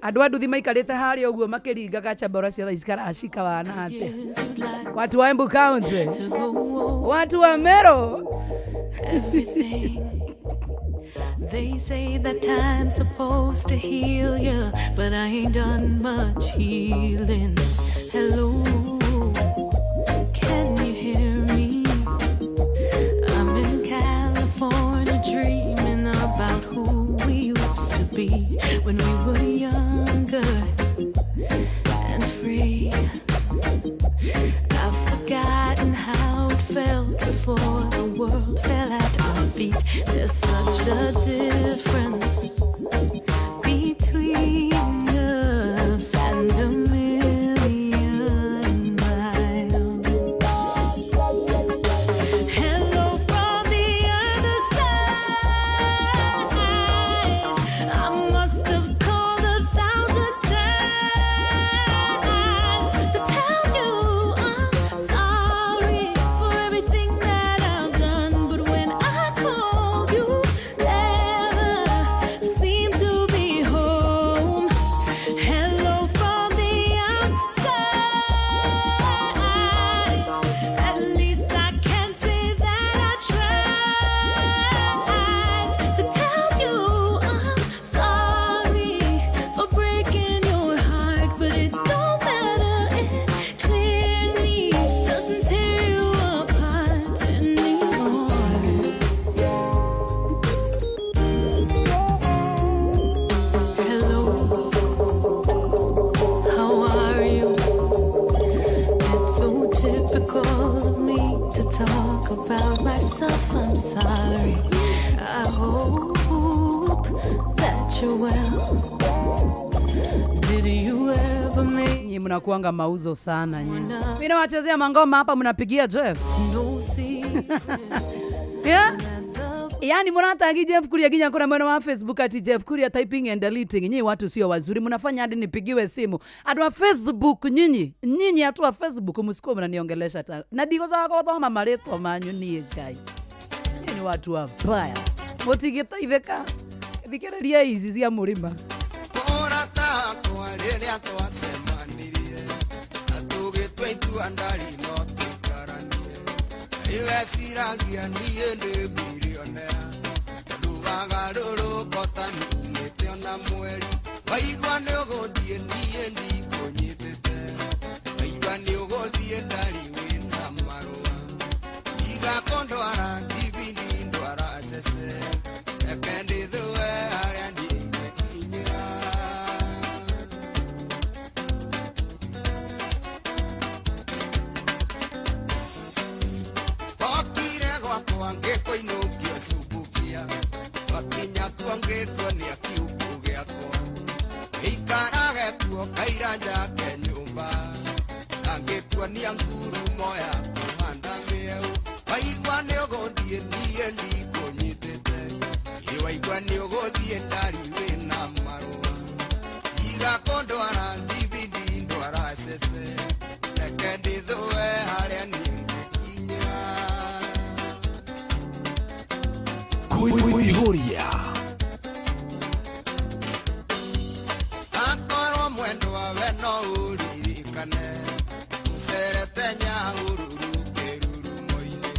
Andũ a nduthi maikarĩte harĩa ũguo makĩringaga chambora cia thaa ici karacika wana atĩa. Watu wa Embu County, watu wa Meru.
Everything. They say that time's supposed to heal ya, but I ain't done much healing. Hello, can you hear me? I'm in California dreaming about who we used to be when we were younger and free. I've forgotten how it felt before the world fell at our feet. There's such a difference between us and a million miles. Hello from the other side. I must have called 1,000 times to tell you I'm sorry for everything that I've done. But when I call, you never seem to be home. Hello from the outside. At least I can say that I tried to tell you I'm sorry for breaking your heart, but it don't matter. It clearly doesn't tear you apart anymore. Hello, how are you? It's so typical of me to talk about myself. I'm sorry. I hope that you're well. Did you ever make
Nyinyi mnakuanga mauzo sana nyinyi. Mimi nawachezea mangoma hapa mnapigia Jeff.
no secret?
Yeah? Yaani mnatagi Jeff Kuria ginya kuna mwena wa Facebook ati Jeff Kuria typing and deleting. Nyinyi watu sio wazuri, mnafanya hadi nipigiwe simu. Atu wa Facebook nyinyi, nyinyi atu wa Facebook msikuwe mnaniongelesha ta. Na ndigocoka guthoma marĩtwa manyu niĩ Ngai. Nyinyi ni watu wabaya. Mũtingĩteithĩka. Thikĩrĩria ici cia mũrĩma.
Ũratakwa rĩrĩa twacemanirie na tũgĩtua itua ndari no tũikaranie rĩweciragia niĩ ndĩ bilionea tondũ wagarũrũka ũtaniinĩte ona mweri waigua nĩ ũgũthiĩ niĩ ndikũnyitĩte waigua nĩ ũgũthiĩ ndari wĩna marũa iga kũndwara ngibindi ndwara cece reke ndĩthũe harĩa ndingĩkinyĩra. Okire gwakwa ngĩkũinũkia cumbukia twakinya kuo ngĩkuonia kiugũ gĩakwa gĩikarage kuo kaira njake nyũmba na ngĩkuonia ngurumo ya kũhanda mĩeũ waigua nĩ ũgũthiĩ niĩ ndikũnyitĩte ĩ waigua nĩ ũgũthiĩ ndari wĩna marũa tiga kũndwara thibindi ndwara cece reke ndĩthũe harĩa niĩ ngĩkinya.
Kuihuria.
Akorwo mwendwa we no ũririkane ũcerete Nyahururu kĩrurumo-inĩ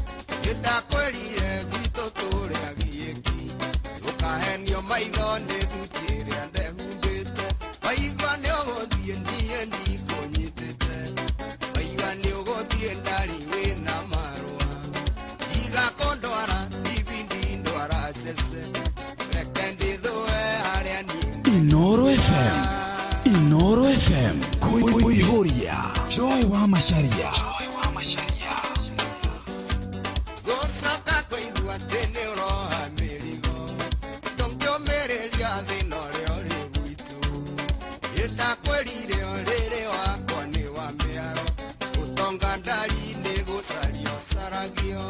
nĩndakwĩrire gwitũ tũrĩa giĩki ũkahenio maitho nĩ thuti ĩrĩa ndehumbĩte waigua nĩ ũgũthiĩ niĩ ndikũnyitĩte waigua nĩ ũgũthiĩ ndari wĩna marũa iga kũndwara ibindi ndwara cece reke ndĩthũe harĩa niĩ
Inoro FM. Inoro FM. Kuihuria. Joy wa Macharia. Joy wa Macharia.
Gũcoka kũigua atĩ nĩ ũroha mĩrigo ndũngĩũmĩrĩria thĩna ũrĩa ũrĩ gwitũ ĩndakwĩrire ũrĩrĩ wakwa nĩ wa mĩaro ũtonga ndari nĩ gũcaria ũcaragio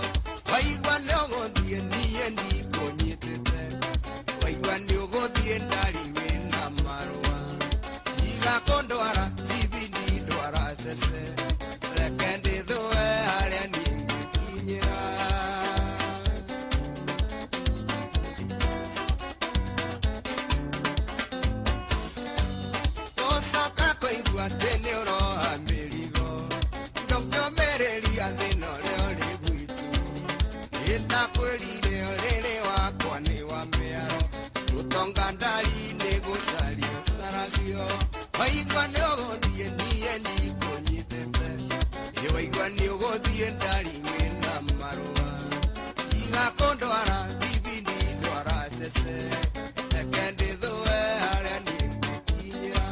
waigua nĩ ũgũthiĩ niĩ ndikũnyitĩte waigua nĩ ũgũthiĩ ndari wĩna marũa iga kũndwara ibindi ndwara cece reke ndĩthũe harĩa niĩ ngĩkinyĩra. Waigua nĩ ũgũthiĩ niĩ ndikũnyitĩte. Ĩ waigua nĩ ũgũthiĩ ndari wĩna marũa. Tiga kũndwara bibindi ndwara cece. Reke ndĩthũe harĩa niĩ ngũkinyĩra.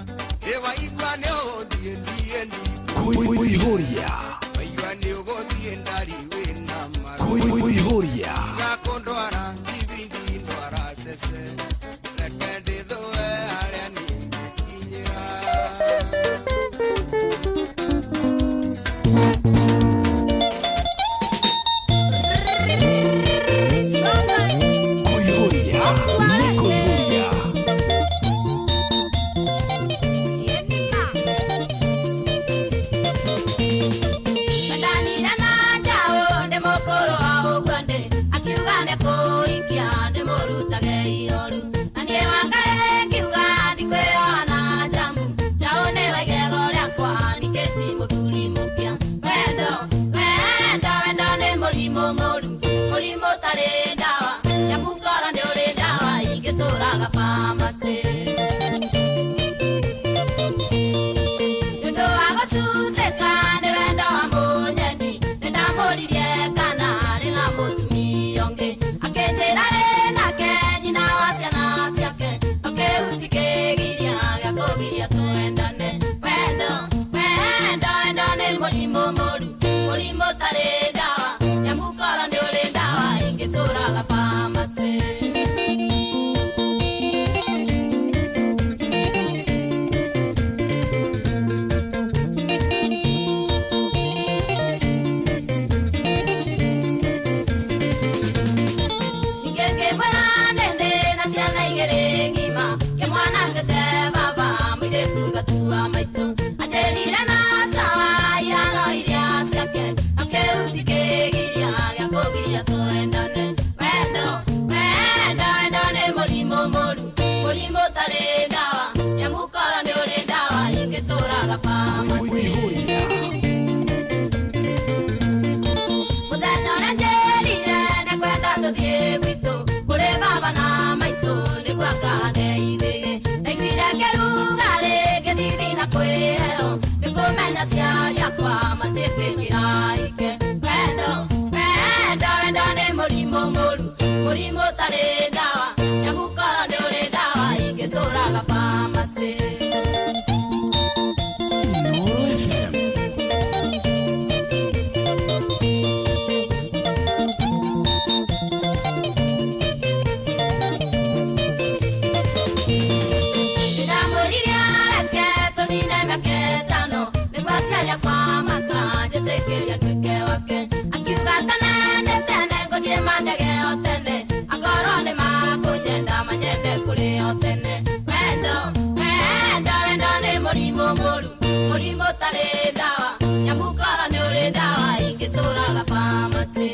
Ĩ waigua nĩ ũgũthiĩ niĩ
Kuihuria.
Waigua nĩ ũgũthiĩ ndari wĩna marũa.
Kuihuria.
Tiga kũndwara bibindi ndwara cece. Reke ndĩthũe harĩa niĩ ngũkinyĩra.
Kuihuria. Nĩ kuihuria.
Ndanire na njaũ ndĩ mũkũrũ o ũguo ndĩ, akiuga nĩ kũhikia ndĩmũrutage ihoru. Na niĩ Wangarĩ ngiuga ndikwĩyoha na njamu, njaũ nĩwe igego rĩakwa ningĩ ti mũthuri mũkĩa. Wendo, wendo, wendo nĩ mũrimũ mũru, mũrimũ ũtarĩ ndawa, nyamu ngoro nĩ ũrĩ ndawa ingĩtũraga pharmacy. Nĩũndũ wa gũcucĩka nĩ wendo wa mũnyeni, nĩndamũririe kana arĩ na mũtumia ũngĩ. Akĩnjĩra rĩ nake nyina wa ciana ciake, no kĩu ti kĩgiria gĩa kũgiria twendane. Wendo, wendo, wendo nĩ mũrimũ mũru, mũrimũ ũtarĩ ndawa, nyamu ngoro nĩ ũrĩ ndawa ingĩtũraga pharmacy. Ningĩ ngĩmwĩra nĩndĩ na ciana igĩrĩ ng'ima, kĩmwana ngĩte baba, mũirĩtu ngatua maitũ. Anjĩrire na sawa ihano iria ciake, no kĩu ti kĩgiria gĩa kũgiria twendane. Wendo, wendo, wendo nĩ mũrimũ mũru, mũrimũ ũtarĩ ndawa, nyamu ngoro nĩ ũrĩ ndawa ingĩtũraga pharmacy. Mũthenya ũrĩa njĩrire nĩ kwenda tũthiĩ gwitũ, kũrĩ baba na maitũ nĩguo akahande ithĩgĩ. Ndaiguire kĩrugarĩ ngĩthithina kwĩheo, nĩ kũmenya aciari akwa matiĩtĩkĩra ike. Wendo, wendo, wendo nĩ mũrimũ mũru, mũrimũ ũtarĩ ndawa, nyamu ngoro nĩ ũrĩ ndawa ingĩtũraga pharmacy.
Inooro FM.
Ndĩramwĩrire areke tũnine mĩaka ĩtano, nĩguo aciari akwa makanjĩtĩkĩria nduĩke wake. Akiuga tene nĩ tene ngũthiĩ mandege o tene, akorwo nĩ makũnyenda manyende kũrĩ o tene. Wendo, wendo, wendo nĩ mũrimũ mũru, mũrimũ ũtarĩ ndawa, nyamu ngoro nĩ ũrĩ ndawa ingĩtũraga pharmacy.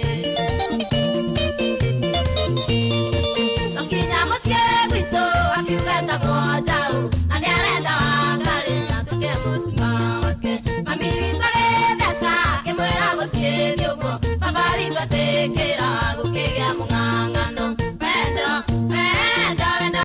Tũkinya mũciĩ gwitũ akiuga etagwo Njaũ, na nĩarenda Wangarĩ atuĩke mũcuma wake. Mami witũ agĩtheka akĩmwĩra gũtiĩthi ũguo, baba witũ etĩkĩra gũkĩgĩa mũng'ang'ano.